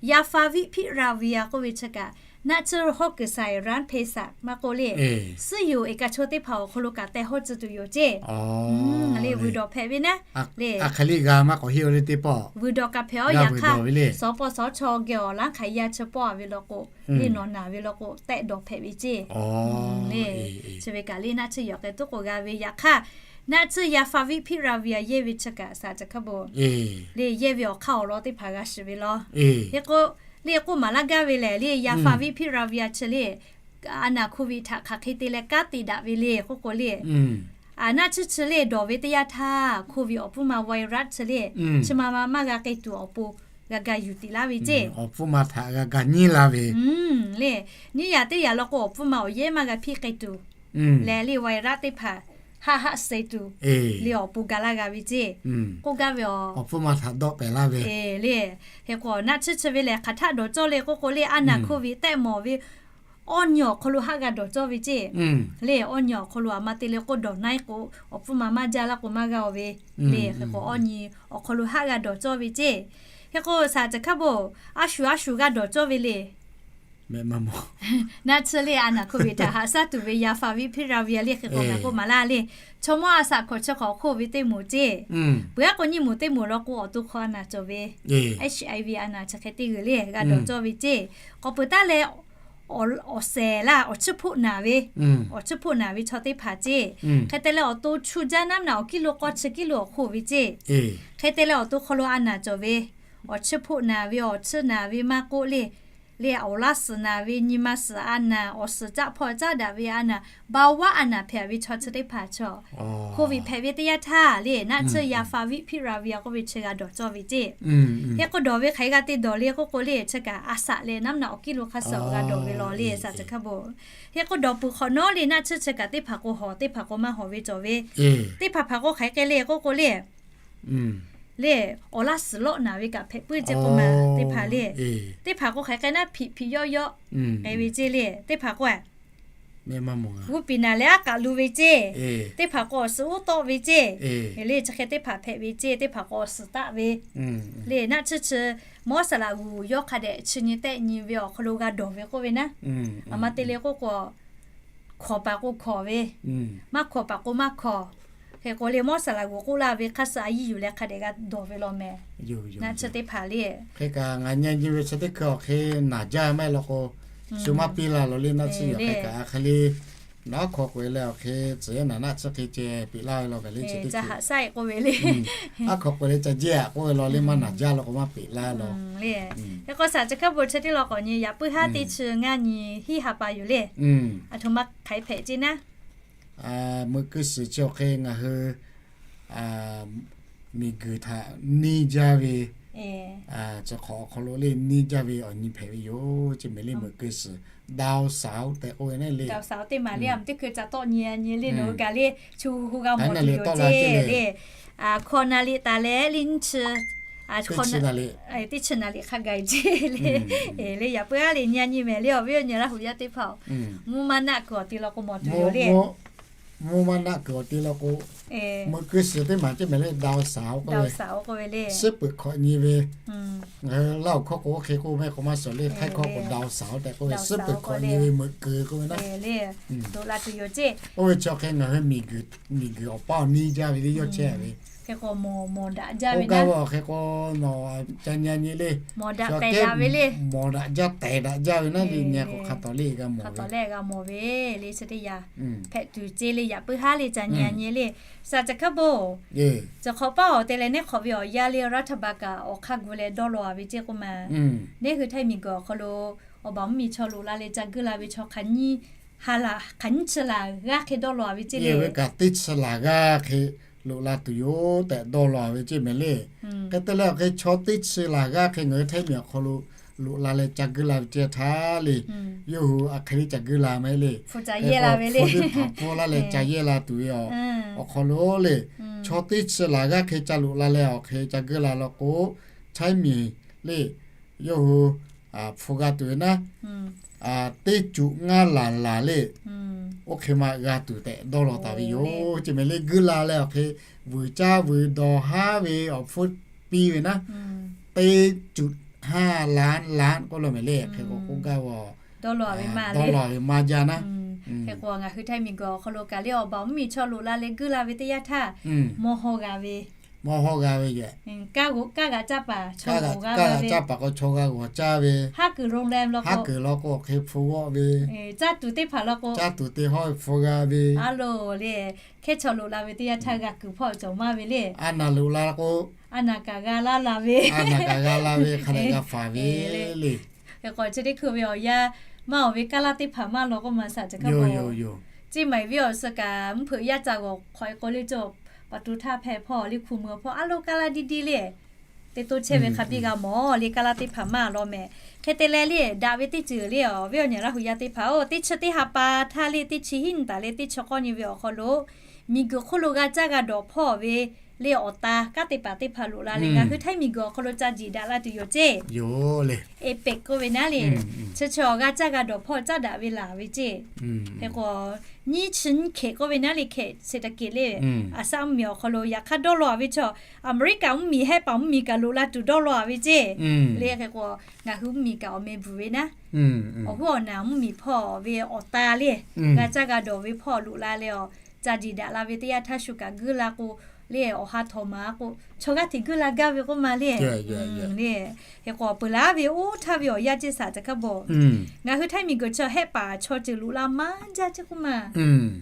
ยาฟาวิพิราเวีย k'oˆ ve chi kaꞈ naˆ tsuhˇ hawˉ kuiˬ สถานเภสัช maˇ k'oˆ le, suhˉ yoˬ เอกชน teˇ hpaˍ awˬ hk'aw lo kaꞈ teh hawˇ tcuh tuˬ yoˬ ceˇ. Le vuiˬ dawˬ hpehꞈ ve naˉ le, a hk'e le g'a maˇ k'awꞈ heˆ-o le teˇ pawˆ vuiˬ dawˬ kaꞈ hpehꞈ-oˬ. Yaꞈ hk'aˇ สปสช geh awˬ laˉ hk'aˬ yaˇ chi pawˆ a ve law k'o, le nawˬ naˬ ve law k'o tehˆ dawˬ hpehꞈ ve ceˇ. Le chi ve kaꞈ le naˆ tsuhˇ yawˬ k'ai tuˉ k'o g'a ve. Yaꞈ hk'aˇ naˆ tsuhˇ ยาฟาวิพิราเวีย yehˇ ve chi kaꞈ shaˍ chi hk'a bo le yehˇ ve awˬ hk'aˇ awˬ lawn teˇ hpaˍ g'a shiˍ ve law. Hk'e k'o le k'oˆ maˍ laˇ gaˇ ve lehˬ le ยาฟาวิพิราเวีย chi le a naˍ โควิด htaꞈ hk'aˬ hk'e te leh kanˉ te daꞈ ve le k'oˆ k'o le, naˆ tsuhˇ chi le dawˬ ve teˇ yanˇ htaˇ โควิด awˬ hpfuhˇ ma virus chi le chi ma ma maˇ g'a k'ai tuˬ awˬ pon g'a ga yuˬ tiꞈ laˇ ve ceˇ. Awˬ hpfuhˇ ma htaꞈ g'a ga nyiˉ laˇ ve le, nyiˉ yaꞈ teˇ yaꞈ law k'o awˬ hpfuhˇ ma awˬ yehˉ maˇ g'a hpiˇ k'ai tuˬ leh le virus teˇ hpaˍ haˆ haˆ suh tuˬ le awˬ pon ga laˇ g'a ve ceˇ. K'oˆ gaˇ ve awˬ hpfuhˇ ma htaꞈ dawˆ pehˍ laˇ ve le. Hk'e k'o naˆ tsuhˇ chi ve lehˬ hk'aˬ htaˆ dawˬ cawˇ le k'oˆ k'o le a naˍ โควิด tehˆ mawˬ ve awˇ nyi awˬ hk'aw lo haˆ g'a dawˬ cawˇ ve ceˇ. Le awˇ nyi awˬ hk'aw lo a ma te le k'oˆ dawˬ naˉ k'o awˬ hpfuhˇ ma maˇ jaˇ laˇ k'o maˇ g'a-oˬ ve le. Hk'e k'o awˇ nyi awˬ hk'aw lo haˆ g'a dawˬ cawˇ ve ceˇ. Hk'e k'o shaˍ chi hk'a bo a shuˍ a shuˍ g'a dawˬ cawˇ ve le. Naˆ tsuhˇ le a naˍ โควิด htaꞈ haꞈ shaˉ tuˬ ve ยาฟาวิพิราเวีย le hk'e k'o ngaˬ k'oˆ maˍ laˇ le. Chaw mawˇ a shaꞈ hkawꞈ chi hk'awꞈ hk'oˆ ve teˇ moˍ ceˇ. Peuˬ aˉ k'o nyiˇ moˍ teˇ moˍ law k'o awˬ to hk'aw a naˍ cawˬ ve H I V a naˍ chi hk'e te g'uiˬ le g'a dawˬ cawˇ ve ceˇ. K'awꞈ peuˬ taˉ leh awˬ shehˍ laˇ awˬ chiˇ hpoˆ naˍ ve, awˬ chiˇ hpoˆ naˍ ve chaw teˇ hpaˍ ceˇ. Hk'e te leh awˬ to chu jaˇ naˉ naˍ awˬ kiˇ lo k'awˇ chi kiˇ lo awˬ hk'oˆ ve ceˇ. Hk'e te leh awˬ to hk'aw lo a naˍ cawˬ ve awˬ chiˇ hpoˆ naˍ ve, awˬ chiˇ naˍ ve maˇ k'oˆ le, le awˬ laˇ suhˍ naˍ ve, nyi ma suhˍ a naˍ, awˬ suhˍ caˆ hpawˇ caˆ daꞈ ve a naˍ, เบาหวาน a naˍ hpehꞈ ve chaw chi teˇ hpaˍ chaw โควิด hpehꞈ ve teˇ yanˇ htaˇ le naˆ tsuhˇ ยาฟาวิพิราเวีย k'oˆ ve chi g'a dawˬ cawˇ ve ceˇ. Hk'e k'o dawˬ ve hk'aˬ hk'e g'a te dawˬ le k'oˆ k'o le chi kaꞈ a shaꞈ leh naˉ naˍ awˬ kiˇ lo hk'a suh g'a dawˬ ve law le shaˍ chi hk'a bo. Hk'e k'o dawˬ peuˬ hk'awꞈ nawˉ le naˆ tsuhˇ chi kaꞈ teˇ hpaˍ k'o hawˬ teˇ hpaˍ k'o maˇ hawˬ ve cawˬ ve. Teˇ hpaˍ hpaˍ k'o hk'aˬ hk'e k'ai le k'oˆ k'o le le awˬ laˇ suhˍ lawˆ naˍ ve kaꞈ hpehꞈ puiˉ ceˇ k'oˆ ma teˇ hpaˍ le. Teˇ hpaˍ k'o hk'aˬ hk'e naˉ hpiꞈ hpiꞈ yawˆ yawˆ k'ai ve ceˇ le. Teˇ hpaˍ k'o g'uˇ piˍ naˍ leh aˉ k'aꞈ lu ve ceˇ. Teˇ hpaˍ k'o awˬ suhˍ uˉ tawˆ ve ceˇ. Le chi hk'e teˇ hpaˍ hpehꞈ ve ceˇ. Teˇ hpaˍ k'o awˬ suhˍ taˆ ve le naˆ tsuhˇ chi mawˇ saˍ laꞈ g'uˬ yawˇ hk'a dehꞈ chi nyi tehˆ nyi ve awˬ hk'aw lo g'a dawˬ ve k'oˆ ve naˉ. A ma te le k'oˆ k'o hkawˍ paˍ k'o hkawˍ ve, maˇ hkawˍ paˍ k'o maˇ hkawˍ. Hk'e k'o le mawˇ saˍ laꞈ g'uˬ k'oˆ laˇ ve hk'a suh a yiˇ yuˬ leh hk'a dehꞈ g'a dawˬ ve law mehˍ. Naˆ tsuhˇ teˇ hpaˍ le hk'e kaꞈ ngaˬ nyi nyi ve chi teˇ hkui awˬ hk'e naˬ jaˇ maˇ heˆ law k'o, shu maˇ piˇ la law le naˆ tsuhˇ yaꞈ hk'e kaꞈ a hk'e le naˉ hk'aw k'oꞈ e leh awˬ hk'e tcuhˍ yaˇ naˬ naˆ tsuhˇ hk'e ceh peꞈ laˇ ve law kaꞈ le chi teˇ hkui aˉ hk'aw k'oꞈ e leh ca jehˇ a k'oˆ ve law le maˇ naˬ jaˇ law k'o maˇ peꞈ laˇ law. Hk'e k'o shaˍ chi hk'a bo chi teˇ law k'awꞈ nyi yaꞈ puiˉ haˉ teˇ chi ngaˇ nyi hiˆ ha pa yoˬ le. Aˬ htoꞈ ma hk'aˬ hk'e hpehꞈ ceˇ naˉ meuꞈ keu suhˍ chi awˬ hk'e ngaˬ hui miˬguiˬ htaꞈ neˇ jaˇ ve, chi hk'awꞈ awˬ hk'aw lo le neˇ jaˇ ve awˬ nyi hpehꞈ ve yoˬ. Chi mehˍ le meuꞈ keu suhˍ ดาวเสาร์ tehꞈ k'oˆ ve naˉ le. Dawˬ saˍ teˇ maˬ le a teˇ hkui ca tawˆ nyi nyi le nawˬ hui gaˬ le chu hu g'a mawˬ tuˬ yoˬ ceˇ le. Hkawꞈ naˍ liꞈ taˍ leh le nyiˇ chi, teˇ chi naˍ liꞈ hk'a gaˬ ceˇ le. Le yaꞈ puiˉ haˉ le nyi a nyi mehˍ le awˬ viˉ awˬ nyi Laˇ hu yaˇ teˇ hpaˍ-oˬ, mvuhˇ maˇ naˆ kuiˬ awˬ te law k'o mawˬ tuˬ yoˬ le. Mvuhˇ maˇ naˆ kuiˬ awˬ te law k'o, meuꞈ keu suhˍ teˇ maˬ ceˇ mehˍ le ดาวเสาร์ k'oˆ ve, suhˉ peuˬ hkawꞈ nyi ve. Ngaˬ hui Laˇ huˍ hkawˇ k'o oˇ hk'e k'oˆ mehˍ k'o maˇ suhˍ le, Htaiˇ hkawˇ k'o ดาวเสาร์ tehꞈ k'oˆ ve suhˉ peuˬ hkawꞈ nyi ve meuꞈ keu k'oˆ ve naˉ le. Oˇ ve chi awˬ hk'e ngaˬ hui miˬguiˬ awˬ paˇ awˬ neˇ jaˇ ve le yawˇ chehˇ ve Hk'e k'o mawˬ mawˬ daꞈ jaˇ ve naˉ, hk'e k'o nawˬ ca nyi nyi le, mawˬ daꞈ tehˬ daꞈ ve le, mawˬ daꞈ jaˇ tehˬ daꞈ jaˇ ve naˉ le, nyi k'o hk'a tawˍ le g'a mawˬ ve, hk'a tawˍ le g'a mawˬ ve le chi teˇ yanˇ. Hpehꞈ tuˬ ce le yaꞈ puiˉ haˉ le ca nyi nyi le. Saˍ caˬ hkaˉ bo, caˬ hk'awꞈ paˉ awˬ te leh neˉ hk'awꞈ ve awˬ yanˇ le, raˇ htaˇ baˬ kaꞈ awˬ hk'aˇ gu leh dawˇ law a ve ceˇ k'oˆ ma. Neˉ hui Htaiˇ miˬ guiˬ awˬ hk'aw lo awˬ baˬ mvuhˇ miˬ chaw loꞈ la leh ca guˇ la ve chaw hk'aˬ nyiˇ ha laˬ, hk'aˬ nyiˇ chi laˬ g'aˇ hk'e dawˇ law a ve ceˇ le. Kaꞈ teˇ chi laˬ g'aˇ hk'e loꞈ la tuˬ yoˬ tehꞈ dawˇ law a ve ceˇ mehˍ le. Hk'e te leh awˬ hk'e chaw teˇ chi laˬ g'aˇ hk'e ngaˬ hui Htaiˇ miˬ awˬ hk'aw lo loꞈ la leh ca guˇ la ve ceˇ htaˇ le, yawˇ hui a hk'e le ca guˇ la mehˍ le. Hpu teˇ hpaˍ pfuhˇ laˇ leh ca yehˇ la tuˬ ve awˬ hk'aw lo le, chaw teˇ chi laˬ g'aˇ hk'e ca loꞈ la leh awˬ hk'e ca guˇ la law k'o, Htaiˇ miˬ le, yawˇ hui hpu g'a tuˬ ve naˉ, teˇ cuꞈ ngaˇ laˬ laˬ le, oˇ hk'e ma g'a tuˬ tehꞈ dawˇ law taˍ ve yoˬ ceˇ mehˍ le. Guˇ la leh awˬ hk'e vuiˬ caˇ vuiˬ dawˬ haˉ ve awˬ hpfuhˇ piˇ ve naˉ, teˇ cuꞈ haˉ laˉ laˉ k'oˆ lo mehˍ le. Hk'e k'o k'oˆ gaˇ ve, dawˇ law ve maˇ jaˇ naˉ. Hk'e k'o ngaˬ hui Htaiˇ miˬ guiˬ awˬ hk'aw lo kaꞈ le awˬ baˬ mvuhˇ miˬ chaw loꞈ la leh guˇ la ve teˇ yanˇ htaˇ, mawˇ hawˇ g'a ve, mawˇ hawˇ g'a ve yoˬ. Kaˇ g'aꞈ caˇ paˍ chaw g'awˬ g'a ve, caˇ paˍ k'o chaw g'a g'awˬ caˇ ve, haˉ kuiˬ lo leh haˉ kuiˬ law k'o awˬ hk'e hpu g'awˆ ve, caˇ tuˬ teˇ hpaˍ law k'o caˇ tuˬ teˇ hawˉ hpu g'a ve, a lo le, hkehˉ chaw loꞈ la ve teˇ yanˇ htaˇ g'a kuiˬ hpawˇ cawˬ maˇ ve le. A naˍ loꞈ la k'o, a naˍ kaꞈ g'a laˇ la ve, a naˍ kaꞈ g'a la ve hk'a dehꞈ g'a faˍ ve le. Hk'e k'o chi teˇ hkui ve awˬ yanˇ maˇ awˬ ve kaˇ laˇ teˇ hpaˍ maˇ law k'oˆ ma saˍ caˬ hkaˉ bo yoˬ. Ceˇ maˍ ve awˬ suh kaꞈ mvuhˇ hpeuꞈ yaˇ ca g'awˬ hk'awꞈ e k'o le cawˬ, paˍ tu htaˇ hpehꞈ hpawˇ le hkuˇ meuˬ hpawˇ a lo kaˇ laˇ diˇ diˇ le. Teˇ to chehˇ ve hk'a biˇ g'a mawˬ le, kaˇ laˇ teˇ hpaˍ maˇ law mehˍ. Hk'e te leh le daꞈ ve teˇ ceuˬ le awˬ viˉ awˬ nyi Laˇ huˍ yaˇ teˇ hpaˍ oˬ, teˇ chi teˇ ha pa htaˇ le teˇ chi hiˉ nyi taˍ leh teˇ chi k'awˇ nyi ve awˬ hk'aw lo miˬ guiˬ hk'oˆ lo g'a caˇ g'a dawˬ hpawˇ ve le awˬ ta kanˉ te paˍ teˇ hpaˍ loꞈ la leh ngaˬ hui Htaiˇ miˬ guiˬ awˬ hk'aw lo ca jiˬ daꞈ la tuˬ yoˬ ceˇ. Yoˬ le. Eˍ peꞈ k'oˆ ve naˉ le, chi chi awˬ g'a caˇ g'a dawˬ hpawˇ caˇ daꞈ ve laˬ ve ceˇ. Hk'e k'o nyiˇ chi nyiˇ hkehꞈ k'oˆ ve naˉ le, hkehꞈ เศรษฐกิจ le, Aˍsaˆ mvuhˇ miˬ awˬ hk'aw lo yaꞈ hk'aˇ dawˇ law a ve chaw, Aˍmeˍriˆkaꞈ mvuhˇ miˬ, Hehˆ paˍ mvuhˇ miˬ kaꞈ loꞈ la tuˬ dawˇ law a ve ceˇ. Le hk'e k'o ngaˬ hui mvuhˇ miˬ kaꞈ awˬ meh bvuhˬ ve naˉ, awˬ huˉ awˬ naˍ mvuhˇ miˬ hpawˇ ve awˬ ta le, g'a caˇ g'a dawˬ ve hpawˇ loꞈ la leh awˬ ca jiˬ daꞈ la ve teˇ yanˇ htaˇ shu kaꞈ guˇ la k'o le, awˬ ha htawnˍ ma k'o chaw g'aˇ hteꞈ guˇ la gaˇ ve k'oˆ ma le. Le hk'e k'o peuˬ laˉ ve oˇ htaˇ ve awˬ yanˇ ceˇ saˍ caˬ hkaˉ bo, ngaˬ hui Htaiˇ miˬ guiˬ chaw Hehˆ paˍ chaw ceuˬ loꞈ la maˇ jaˇ ceˇ k'oˆ ma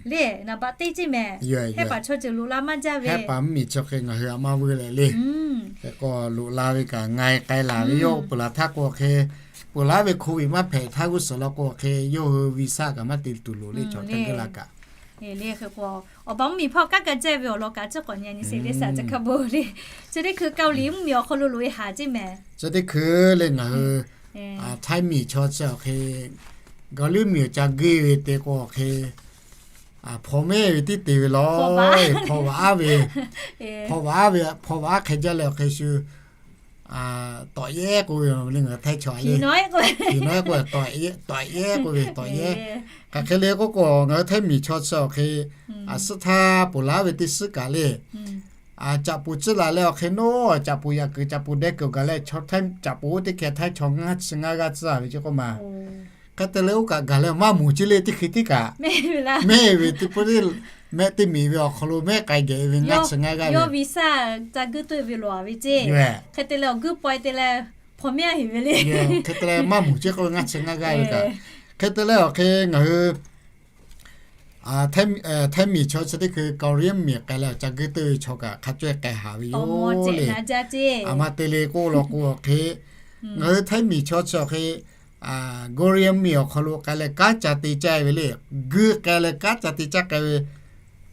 le. Naˍ baꞈ teˇ ceˇ mehˍ, Hehˆ paˍ chaw ceuˬ loꞈ la maˇ jaˇ ve, Hehˆ paˍ mvuhˇ miˬ chaw hk'e ngaˬ hui a maˇ vuiˇ leh le. Hk'e k'o loꞈ la ve kaꞈ nga e k'ai laˬ ve yoˬ. Peuˬ laˬ htaˇ k'o hk'e, peuˬ laˉ ve โควิด maˇ hpehꞈ htaˇ g'uˇ suhˍ law k'o hk'e yawˇ hui วีซ่า kaꞈ maˇ te tuˬ loˍ le chaw htaˇ guˇ la kaꞈ. Le hk'e k'o awˬ baˬ mvuhˇ miˬ hpawˇ kanˉ ka jaˇ ve awˬ lawn kaꞈ ciˉ k'awꞈ nyi nyi sheˍ le saˍ caˬ hkaˉ bo le. Chi teˇ hkui Kaoˍliˍ mvuhˇ miˬ awˬ hk'aw lo loꞈ e haˍ ceˇ mehˍ. Chi teˇ hkui le ngaˬ hui Htaiˇ miˬ chaw chi awˬ hk'e Kaoˍliˍ mvuhˇ miˬ awˬ ca guˇ ve te k'o awˬ hk'e hpaw mehˇ ve tiˉ te ve law. Hpaw vaꞈ aˉ ve, hpaw vaꞈ aˉ ve, hpaw vaꞈ aˉ hk'e jaˇ leh awˬ hk'e shu tawꞈ yehˉ k'oˆ ve le ngaˬ hui Htaiˇ chaw le, tawꞈ yehˉ k'oˆ ve tawꞈ yehˉ. Hk'aˬ hk'e le k'oˆ k'o ngaˬ hui Htaiˇ miˬ chaw chi awˬ hk'e suhˉ htaˇ ponˬ laˉ ve teˇ suhˉ kaꞈ le caꞈ poˍ ciˇ laˬ leh awˬ hk'e naˉ, caꞈ poˍ yaꞈ kuiˬ caꞈ poˍ deh kuiˬ gaˬ leh caꞈ poˍ oˇ teˇ hkeh Htaiˇ chaw ngaˇ chi ngaˇ g'aˇ tcuhˉ ve ceˇ k'oˆ ma. Hk'e te leh oˇ kaꞈ gaˬ leh maˇ moˍ ceˇ le teˇ hkui tiˉ kaꞈ mehˆ ve teˇ pawˆ mehˆ teˇ miˬ ve awˬ hk'aw lo mehˆ k'ai geh ve ngaˇ chi ngaˇ g'aˇ ve, visa ca guˇ tuˬ ve loˬ ve ceˇ. Hk'e te leh awˬ guˇ paw te leh hpaw mehˇ heˍ ve le. Hk'e te leh maˇ moˍ ceˇ k'oˆ ve ngaˇ chi ngaˇ g'aˇ ve kaꞈ. Hk'e te leh awˬ hk'e ngaˬ hui Htaiˇ miˬ chaw chi teˇ hkui Kaoˍliˍ miˬ k'ai leh awˬ ca guˇ tuˬ ve chaw kaꞈ hk'a cawehˇ k'ai haˍ ve yoˬ le. A ma te le k'oˆ law k'o awˬ hk'e ngaˬ hui Htaiˇ miˬ chaw chi awˬ hk'e Kaoˍliˍ miˬ awˬ hk'aw lo k'ai leh kanˉ ca te caˇ ve le. Guˇ k'ai leh kanˉ ca te caˇ k'ai ve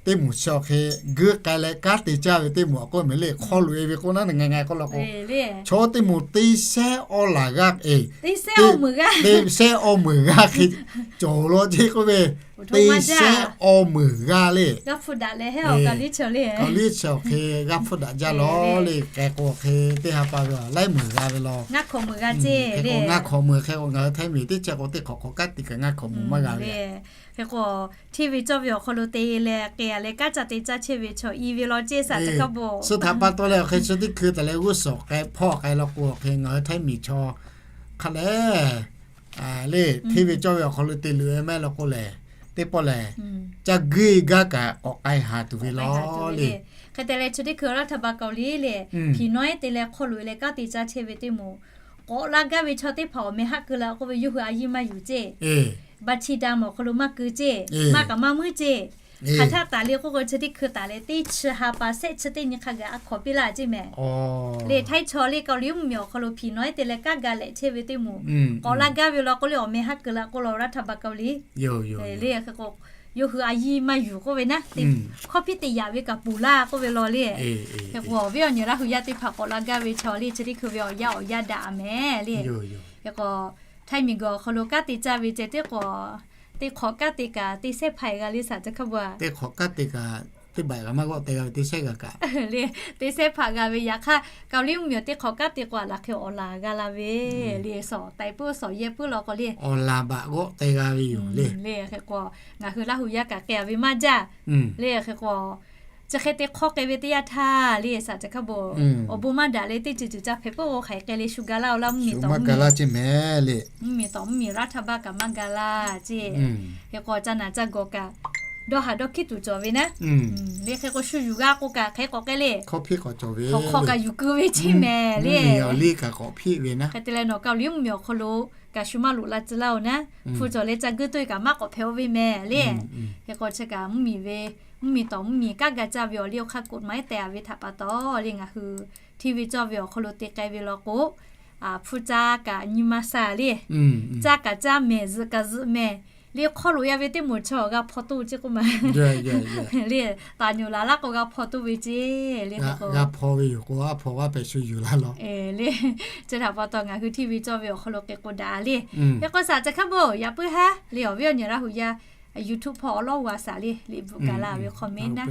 teˇ moˍ chi awˬ hk'e, guˇ k'ai leh kanˉ te caˇ ve teˇ moˍ a k'oˆ mehˍ le. Hk'aw loꞈ e ve k'oˆ naˉ ngaˬ ngaˬ k'oˆ law k'o, chaw teˇ moˍ teˇ shehˉ awˇ laˬ g'aˇ, teˇ shehˉ awˇ meuˍ g'aˇ hk'e cawˬ law ceˇ k'oˆ ve, teˇ shehˉ awˇ meuˍ g'aˇ le. Kaoˍliˍ chi awˬ hk'e g'a hpfuhˇ daꞈ jaˇ law le. K'ai k'o hk'e teˇ ha pa ve laiˉ meuˍ g'a ve law. Ngaˇ hkawꞈ meuˍ g'a ceˇ le. Ngaˇ hkawꞈ meuˍ hk'e k'o ngaˬ hui Htaiˇ miˬ teˇ ceuˬ k'o teˇ hk'awꞈ hk'awꞈ kanˉ te kaꞈ ngaˇ hkawꞈ meuˍ maˇ g'a ve. Hk'e k'o hteˇ ve cawˇ ve awˬ hk'aw lo te leh k'ai a leh kanˉ ca te caˇ chehˇ ve chaw i ve law ceˇ saˍ caˬ hkaˉ bo. Suhˉ htaꞈ pa taw leh awˬ hk'e chi teˇ hkui taˍ leh g'uˇ suhˍ k'ai hpawˇ k'ai law k'o awˬ hk'e ngaˬ hui Htaiˇ miˬ chaw hk'a leh le hteˇ ve cawˇ ve awˬ hk'aw lo te luꞈ e mehˆ law k'o lehˬ, teˇ pawˆ lehˬ, caˇ guˇ gaˇ kaꞈ k'awꞈ k'ai haˍ tuˬ ve law le. Hk'e te leh chi teˇ hkui รัฐบาลเกาหลี le, ผีน้อย te leh hk'aw loꞈ e leh kanˉ te caˇ chehˇ ve teˇ moˍ, k'awꞈ la gaˇ ve chaw teˇ hpaˍ awˬ meh haˆ keu la k'oˆ ve yawˇ hui a yiˇ maˇ yuˬ ceˇ. Baˇ chiˇ da mawˬ awˬ hk'aw lo maˇ keu ceˇ, maˇ kaꞈ maˇ muiˉ ceˇ. Hk'aˬ htaˆ taˍ le k'oˆ k'o chi teˇ hkui taˍ leh teˇ chi ha pa sehˆ chi teˇ nyi hk'a gaˬ a hkawˍ piˇ laˇ ceˇ mehˍ. Le htaiˇ chaw le Kaoˍliˍ mvuhˇmiˬ awˬ hk'aw lo ผีน้อย te leh kanˉ ga lehꞈ chehˇ ve teˇ moˍ, k'awꞈ la gaˇ ve law k'o le awˬ meh haˆ keu la k'oˆ law รัฐบาลเกาหลี le hk'e k'o, yawˇ hui a yiˇ maˇ yuˬ k'oˆ ve naˉ, hkawˇ hpiˇ te yaꞈ ve kaꞈ ponˬ laˇ k'oˆ ve law le. Hk'e k'o, awˬ viˉ awˬ nyi Laˇ hu yaˇ teˇ hpaˍ k'awꞈ la gaˇ ve chaw le chi teˇ hkui ve awˬ yaˇ awˬ yaˇ daꞈ mehˍ le. Hk'e k'o, Htaiˇ miˬguiˬ awˬ hk'aw lo kanˉ te caˇ ve ceh tiˉ k'o, teˇ hk'awꞈ kanˉ te kaꞈ teˇ sehˉ hpaˍ g'a le สามจังหวัด teˇ hk'awꞈ kanˉ te kaꞈ teˇ baˬ kaꞈ maˇ g'awˆ teh g'a ve teˇ sehˉ g'a kaꞈ le, teˇ sehˉ hpaˍ g'a ve. Yaꞈ hk'aˇ Kaoˍliˍ mvuhˇmiˬ teˇ hk'awꞈ kanˉ te k'o a laˬ hk'e awˬ laˬ g'a la ve le. Sawˍ taiˍ puiˉ sawˍ yehˇ puiˉ law k'o le, awˬ laˬ baꞈ g'awˆ teh g'a ve yoˬ le. Le hk'e k'o, ngaˬ hui Laˇ hu yaˇ kaꞈ k'ai a ve maˇ jaˇ le. Hk'e k'o, chi hk'e te hk'awˇ k'ai ve teˇ yanˇ htaˇ le สามจังหวัด awˬ bon maˇ daꞈ leh teˇ ceuˬ ceuˬ ca hpehꞈ puiˉ k'o hk'aˬ hk'e leh shu ga laˇ-oˬ laˇ mvuhˇmiˬ tawꞈ mvuhˇmiˬ, mvuhˇmiˬ tawꞈ mvuhˇmiˬ รัฐบาล kaꞈ maˇ ga laˇ ceˇ. Hk'e k'o ca naˬ ca gawˬ kaꞈ dawˇ haˍ dawˇ hkiˉ tuˬ cawˬ ve naˉ. Le hk'e k'o shu yuˬ g'a k'o kaꞈ hk'e k'awꞈ k'ai le, hk'awꞈ hk'awꞈ kaꞈ yuˬ keu ve ceˇ mehˍ le. Hk'e te leh nawˬ Kaoˍliˍ mvuhˇmiˬ awˬ hk'aw lo kaꞈ shu maˇ loꞈ la tcuh laˇ-oˬ naˉ. Hpu cawˬ leh ca guˇ tawˆ e kaꞈ maˇ k'awꞈ hpehꞈ oˇ ve mehˍ le. Hk'e k'o chi kaꞈ mvuhˇmiˬ ve, mvuhˇmiˬ tawꞈ mvuhˇmiˬ kanˉ ga caˇ ve awˬ liˇ awˬ hk'aˇ กฎหมาย tehꞈ a ve htaꞈ pa taw le ngaˬ hui hteˇ ve cawˇ ve awˬ hk'aw lo te k'ai ve law k'o, hpu caˇ kaꞈ nyi ma sha le, caˇ kaꞈ caˇ mehˍ, zuhꞈ kaꞈ zuhꞈ mehˍ le. Hk'aw loꞈ e a ve teˇ moˍ chaw g'a hpaw toˇ ceˇ k'oˆ ma le. Taˍ nyuˬ laˬ laˇ k'o g'a hpaw toˇ ve ceˇ le. G'a hpaw ve yoˬ k'o a hpaw g'a pehꞈ shu yuˬ laˇ law le. Chi htaꞈ pa taw ngaˬ hui hteˇ ve cawˇ ve awˬ hk'aw lo k'e k'o daꞈ le. Hk'e k'o สามจังหวัด yaꞈ puiˉ haˉ le awˬ viˉ awˬ nyi Laˇ hu yaˇ YouTube hpawˇ awˬ lawˉ g'a shaˍ le, liꞈ bvuhꞈ gaˬ la ve hk'aw mehˍ naˉ.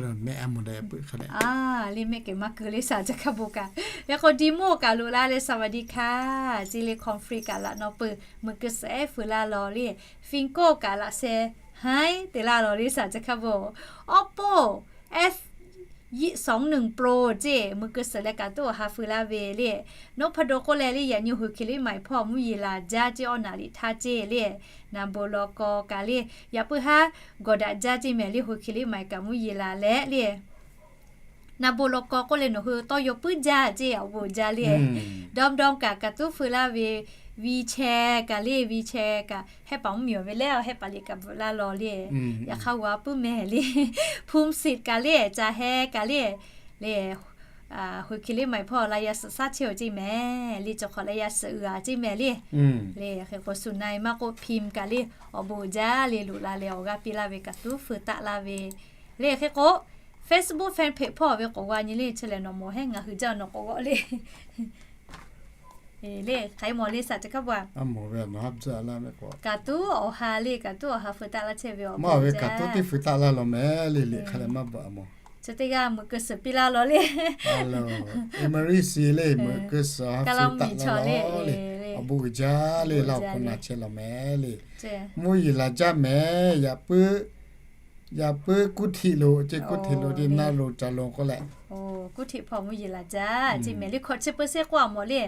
Le mehˆ kehˬ maˇ keu le สามจังหวัด kaꞈ. Hk'e k'o ดีโม่ kaꞈ loꞈ la le สวัสดีค่ะ ceˇ le คอนเฟรนซ์ kaꞈ laꞈ naw peuˬ meuꞈ keu suhˍ ehˉ feu laˇ law le. ฟิงโก้ kaꞈ laꞈ sheh haiˉ te laˇ law le สามจังหวัด. Oppo F สองหนึ่ง Pro ceˇ meuꞈ keu suhˍ leh kaꞈ tuˉ awˬ ha feu laˇ ve le. นพดล k'oˆ leh le yaꞈ nyi โฮคิริใหม่ hpawˇ mvuhˇ yeˬ laˬ jaˇ ceˇ awˬ naˍ liꞈ htaˇ ceˇ le. นโบลก kaꞈ le yaꞈ puiˉ haˉ gawˬ daꞈ jaˇ ceˇ mehˍ le โฮคิริใหม่ kaꁢ mvuhˇ yeˬ laˬ leh le นโบลก k'oˆ leh nawˬ hui tawˇ yaw puiˉ jaˇ ceˇ awˬ bon jaˇ le. ดอมดอม kaꞈ kaꞈ tuˉ feu laˇ ve วีแชร์ kaꞈ le วีแชร์ kaꞈ hehˆ paˍ mvuhˇmiˬ ve leh hehˆ paˍ liꞈ kaꞈ bvuhꞈ laˇ law le. Yaꞈ hk'aˇ g'a puiˉ mehˍ le ภูมิสิทธิ์ kaꞈ le ca heh kaꞈ le le โฮคิริใหม่ hpawˇ laꞈ yaˇ suhˍ shaˉ chehˇ-oˬ ceˇ mehˍ le. Cawˬ hk'awꞈ laꞈ yaˇ suhˍ uiˍ a ceˇ mehˍ le. Le hk'e k'o สุนัย maˇ k'oˆ พิมพ์ kaꞈ le awˬ bon jaˇ le loꞈ la leh awˬ g'aˇ piˇ laˇ ve kaꞈ tuˉ feu taˆ laˇ ve le. Hk'e k'o Facebook fan page hpawˇ ve k'awꞈ g'a nyi le chi lehˬ nawˬ mawˬ hehˉ ngaˬ hui jaˇ nawˬ k'awꞈ g'awˆ le. Le hk'aˬ hk'e mawˬ le สามจังหวัด kaꞈ tuˉ awˬ ha le kaꞈ tuˉ awˬ ha feu taˆ laˇ chehˇ ve awˬ bon ve kaꞈ tuˉ teˇ feu taˆ laˇ law mehˍ le. Liꞈ hk'a leh maˇ bvuhꞈ a mawˬ. Chi teˇ g'aˇ meuꞈ keu suhˍ piˇ laˇ law le. Emery si le meuꞈ keu suhˍ ha feu taˆ laˇ law le. Awˬ bon uiˍ jaˇ le laˇ awˬ hk'aw naˬ chehˇ law mehˍ le. Mvuhˇ yeˬ laˬ jaˇ mehˍ. Yaꞈ puiˉ, yaꞈ puiˉ กรุงเทพ lo ceˇ กรุงเทพ lo ceˇ นโรงจอดรถ k'oˆ leh กรุงเทพ hpawˇ mvuhˇ yeˬ laˬ jaˇ ceˇ mehˍ le. Hkawꞈ chi peu sehˉ k'oˆ a mawˬ le.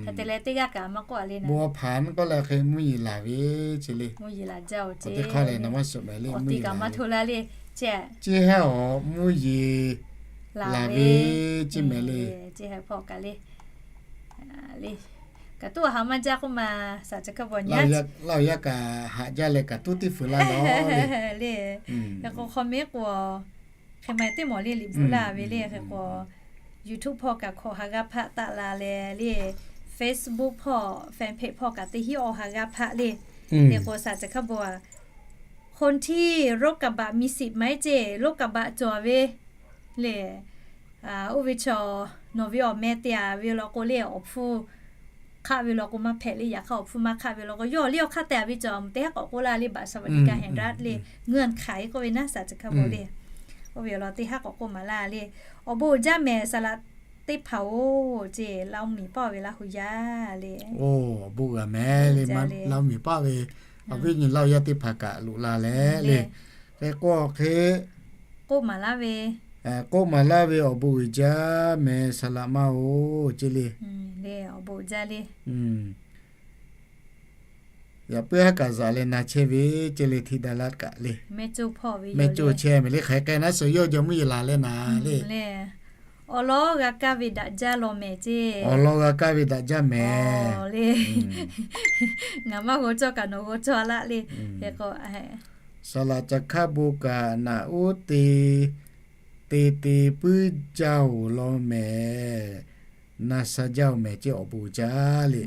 Hk'e te leh teˇ g'aˇ kaꞈ maˇ k'oˆ a le naˉ. Bon a hpaˍ k'oˆ leh hk'e mvuhˇ yeˬ laˬ ve ceˇ le. Mvuhˇ yeˬ laˬ jaˇ-oˬ ceˇ. Awˬ ti kaꞈ maˇ hto la le. Ceˇ heˉ awˬ mvuhˇ yeˬ laˬ ve ceˇ mehˍ le. Ceˇ heˉ hpawˇ kaꞈ le, kaꞈ tuˉ awˬ ha maˇ jaˇ k'oˆ ma. สามจังหวัด Laˇ yaˇ kaꞈ haꞈ jaˇ leh kaꞈ tuˉ teˇ feu laˇ law le. Hk'e k'o hk'aw mehˉ k'o hk'e ma teˇ mawˬ le liꞈ bvuhꞈ laˇ ve le. Hk'e k'o YouTube hpawˇ kaꞈ hkawꞈ ha g'aˇ hpaˆ taˆ la leh le, Facebook hpawˇ fan page hpawˇ kaꞈ teˇ hinˉ awˬ ha g'aˇ hpaˆ le. Hk'e k'o สามจังหวัด a คนที่รถกระบะมีสิทธิ์ไหม ceˇ รถกระบะ cawˬ ve le. Oˇ ve chaw nawˬ ve awˬ meh te a ve law k'o le awˬ hpfuhˇ hk'aˆ ve law k'o maˇ hpehꞈ le. Yaꞈ hk'aˇ awˬ hpfuhˇ maˇ hk'aˆ ve law k'o yawˇ liˇ awˬ hk'aˇ te a ve cawˬ a meuˬ teˇ haˉ k'awꞈ k'oˆ laˇ le. บัตรสวัสดิการแห่งรัฐ le เงื่อนไข k'oˆ ve naˉ สามจังหวัด le. Oˇ ve awˬ lawn teˇ haˉ k'awꞈ k'oˆ maˍ laˇ le. Awˬ bon uiˍ jaˇ mehˍ saˍ laꞈ teˇ hpaˍ-oˬ ceˇ. Laˇ oˇ miˬ paˇ ve Laˇ hu yaˇ le. Awˬ bon g'a mehˍ le. Laˇ oˇ miˬ paˇ ve awˬ viˉ nyi Laˇ hu yaˇ teˇ hpaˍ kaꞈ loꞈ la leh le. Hk'e k'o hk'e k'oˆ maˍ laˇ ve, k'oˆ maˍ laˇ ve awˬ bon uiˍ jaˇ mehˍ saˍ laꞈ maˇ-oˬ ceˇ le. Awˬ bon uiˍ jaˇ le. Yaꞈ puiˉ haˉ kaꞈ zaꞈ leh na chehˇ ve ceˇ le, htiˇ daꞈ laˇ kaꞈ le. Mehˇ coˇ chehˇ mehˍ le, hk'aˬ hk'e k'ai naˉ suh yawˇ jawˇ mvuhˇ yeˬ laˬ leh na le. Awˬ lawn g'a kaˇ ve daꞈ jaˇ law mehˍ ceˇ. Awˬ lawn g'a kaˇ ve daꞈ jaˇ mehˍ le. Ngaˬ maˇ g'aw cawˇ kaꞈ nawˬ g'aw cawˇ laˆ le. Saˍ laꞈ caˬ hkaˇ bon kaꞈ naꞈ uˉ te te te puiˉ jaˇ oˬ law mehˍ. Na sha jaˇ oˬ mehˍ ceˇ, awˬ bon jaˇ le.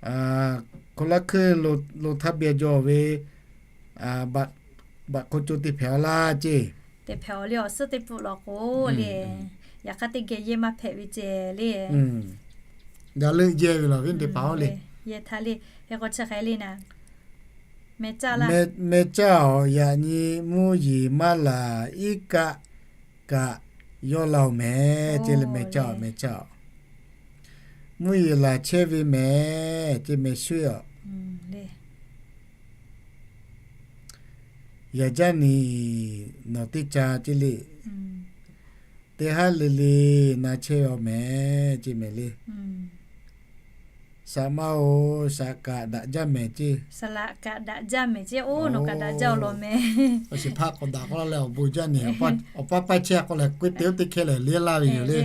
Hk'aw laˇ hkeuˇ lo htaˇ beh jaw ve, baꞈ hk'aw co te hpehꞈ a laˇ ceˇ. Te hpehꞈ awˬ le, awˬ suhˉ teˇ pfuhˆ law k'o le. Yaꞈ hk'aˇ teˇ geh yehˇ maˇ hpehꞈ ve ceh le. Ga leuˆ jehˇ ve laˬ ve teˇ hpaˍ oˬ le. Yehˇ htaˇ le, hk'e k'o chi hk'e le na. Meh caˇ awˬ yaꞈ nyi mvuhˇ yeˬ maˇ laˬ, iˉ kaˆ kaꞈ yawˇ la oˬ mehˍ ceˇ le. Meh caˇ awˬ, meh caˇ awˬ, mvuhˇ yeˬ laˬ chehˇ ve mehˍ ceˇ, meh shuˉ awˬ. Yaꞈ jaˇ ni nawˬ teˇ ca ceˇ le. Teˇ haˉ le le na chehˇ ve awˬ mehˍ ceˇ mehˍ le. Saꞈ ma oˬ, saꞈ kaꞈ daꞈ jaˇ mehˍ ceˇ. Saꞈ laꞈ kaꞈ daꞈ jaˇ mehˍ ceˇ, oˇ nawˬ kaꞈ daꞈ jaˇ oˬ law mehˍ. Awˬ shiˍ hpaˇ k'awꞈ daꞈ k'oˆ laˇ leh awˬ bon jaˇ nehˬ, awˬ paˇ paˇ chehˇ k'o lehˬ, k'oˆ te oˇ teˇ hkehˇ lehˬ liˇ laˇ ve yoˬ le.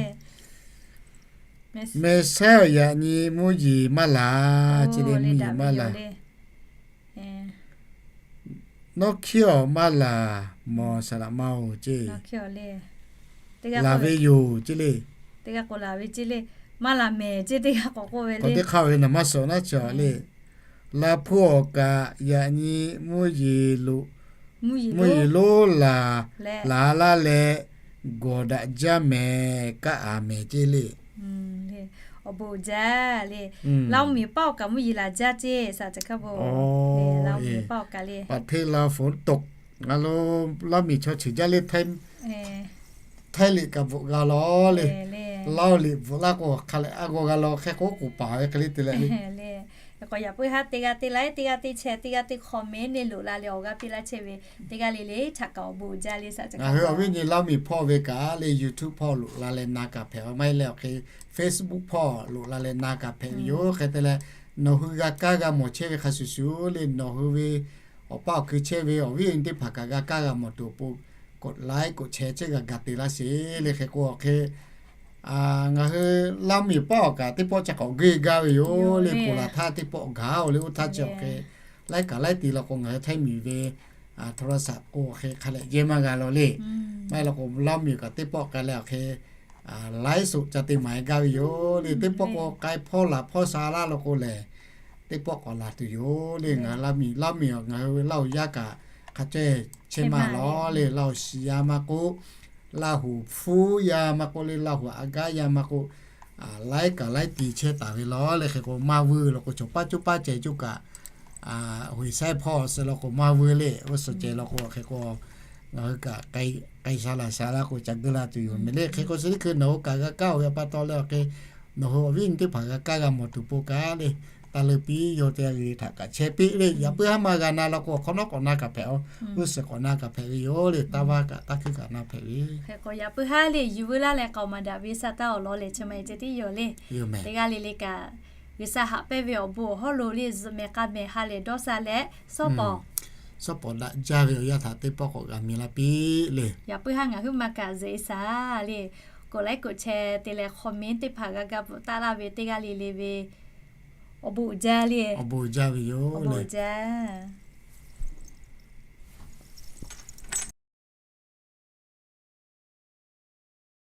Meh sehˉ awˬ yaꞈ nyi mvuhˇ yeˬ maˇ laˬ ceˇ le, mvuhˇ yeˬ maˇ laˬ. Nawˉ hkiˉ awˬ maˇ laˬ, mawˬ saˍ laꞈ ma oˬ ceˇ. Laˬ ve yoˬ ceˇ le. Maˇ laˬ mehˍ ceˇ teˇ g'aˇ k'awꞈ k'oˆ ve le. Teˇ hk'aˇ ve naˬ maˇ suhˍ naˉ chi le. Laˬ hpu awˬ kaꞈ yaꞈ nyi mvuhˇ yeˬ lo, mvuhˇ yeˬ lonˉ laˬ, laˬ laˇ leh gawˬ daꞈ jaˇ mehˍ, kaˆ aˍ mehˍ ceˇ le. Awˬ bon jaˇ le. Laˇ oˇ miˬ paˆ awˬ kaꞈ mvuhˇ yeˬ laˬ jaˇ ceˇ, saˍ caˬ hkaˇ bon. Laˇ oˇ miˬ paˆ awˬ kaꞈ le. Paˍ hteˇ la foˍ toꞈ, a lo, Laˇ miˬ chaw cheˬ jaˇ le. Htaiˇ liꞈ kaꞈ bvuhꞈ g'a law le. Laˇ oˇ liꞈ bvuhꞈ laˇ k'o hk'a lehˬ a g'aw g'a law hk'e k'o k'oˍ paˍ ve hk'e le te leh le. K'awꞈ yaꞈ puiˉ haˉ teˇ g'aˇ te laiˉ, teˇ g'aˇ te chehˇ, teˇ g'aˇ te comment neˇ loꞈ la leh awˬ g'aˇ piˇ laˇ chehˇ ve teˇ g'aˇ le le htaꞈ kaꞈ awˬ bon jaˇ le, saˍ caˬ hkaˇ bon. Ngaˬ hui awˬ viˉ nyi Laˇ miˬ hpawˇ ve kaꞈ le YouTube hpawˇ loꞈ la leh na kaꞈ hpehꞈ, maˇ heˆ leh awˬ hk'e Facebook hpawˇ loꞈ la leh na kaꞈ hpehꞈ ve yoˬ. Hk'e te leh nawˬ hui g'a kaˇ g'a mawˬ chehˇ ve hk'a shuˍ shuˍ le, nawˬ hui ve awˬ paˇ awˬ hkui chehˇ ve awˬ viˉ awˬ nyi teˇ hpaˍ kaꞈ g'a kaˇ g'a mawˬ tuˬ awˬ pon กดไลค์ กดแชร์ chehˇ g'a ga te laˇ sheˍ le. Hk'e k'o awˬ hk'e ngaˬ hui Laˇ miˬ paˆ awˬ kaꞈ teˇ pawˆ ca k'awꞈ geuˆ gaˇ ve yoˬ le. Ponˬ laˬ htaˇ teˇ pawˆ gaˬ oˬ le. Oˇ htaˇ chi awˬ hk'e laiˉ kaꞈ laiˉ ti law k'o ngaˬ hui Htaiˇ miˬ ve โทรศัพท์ k'o awˬ hk'e hk'a lehˬ jehˇ maˇ g'a law le. Maˇ heˆ law k'o Laˇ miˬ kaꞈ teˇ pawˆ k'ai leh awˬ hk'e laiˉ soꞈ ca te maˍ e gaˇ ve yoˬ le. Teˇ pawˆ k'o k'ai hpawˇ laˬ hpawˇ sha laˇ law k'o lehˬ, teˇ pawˆ k'awꞈ laˬ tuˬ yoˬ le. Ngaˬ hui Laˇ miˬ, Laˇ miˬ ngaˬ hui Laˇ huˍ yaˇ kaꞈ hk'a cehˇ chehˇ maˇ law le. Laˇ huˍ shi yaˇ maˇ k'oˆ, Laˇ huˍ hpfuhˇ yaˇ maˇ k'oˆ le, Laˇ huˍ a gaˉ yaˇ maˇ k'oˆ, laiˉ kaꞈ laiˉ ti chehˇ taˍ ve law le. Hk'e k'o maˇ vuiˇ law k'o chaw paˇ coˇ paˇ ceh coˇ kaꞈ, huiˬ saiˉ hpawˇ suh law k'o maˇ vuiˇ le. Oˇ suhˍ ceh law k'o hk'e k'o ngaˬ hui kaꞈ k'ai sha laˬ sha laˇ k'o ca geuˆ laˇ tuˬ yoˬ mehˍ le. Hk'e k'o suh teˇ hkui nawˬ hui kaꞈ g'a kaˇ oˬ ve pa taw leh awˬ hk'e nawˬ hui awˬ viˉ awˬ nyi teˇ hpaˍ g'a kaˇ g'a mawˬ tuˬ pon kaꞈ le, taˇ leuˆ piˇ, yawˇ teˇ g'aˇ le htaꞈ kaꞈ chehˇ piˇ le. Yaꞈ puiˉ haˉ maˇ g'a na law k'o awˬ hk'awꞈ nawˉ k'awꞈ na kaꞈ hpehꞈ oˬ, g'uˇ suhˍ k'awꞈ na kaꞈ hpehꞈ ve yoˬ le. Taˇ vaˇ kaꞈ taˇ hkuiˉ kaꞈ na hpehꞈ ve. Hk'e k'o yaꞈ puiˉ haˉ le yuˬ veu laˇ leh k'aoˍ maˍ daꞈ ve sa taˇ awˬ lawn lehˬ chi ma e ceh tiˉ yoˬ le. Teˇ g'aˇ le le kaꞈ G'uiˬsha haꞈ pehnˇ ve awˬ bon awˬ hawˉ lo le zuhꞈ mehˍ k'a mehˍ ha lehˬ dawˇ sha leh, sawˉ pawˍ, sawˉ pawˍ daꞈ jaˇ ve awˬ yanˇ htaꞈ teˇ pawˆ k'awꞈ g'a mi laˇ piˇ le. Yaꞈ puiˉ haˉ ngaˬ huiˉ ma kaꞈ zuhꞈ e shaˍ le. กดไลค์ กดแชร์ te leh comment teˇ hpaˍ g'a ga bvuhꞈ taˆ laˇ ve teˇ g'aˇ le le ve awˬ bon uiˍ jaˇ le. Awˬ bon uiˍ jaˇ ve yoˬ le. Awˬ bon uiˍ jaˇ.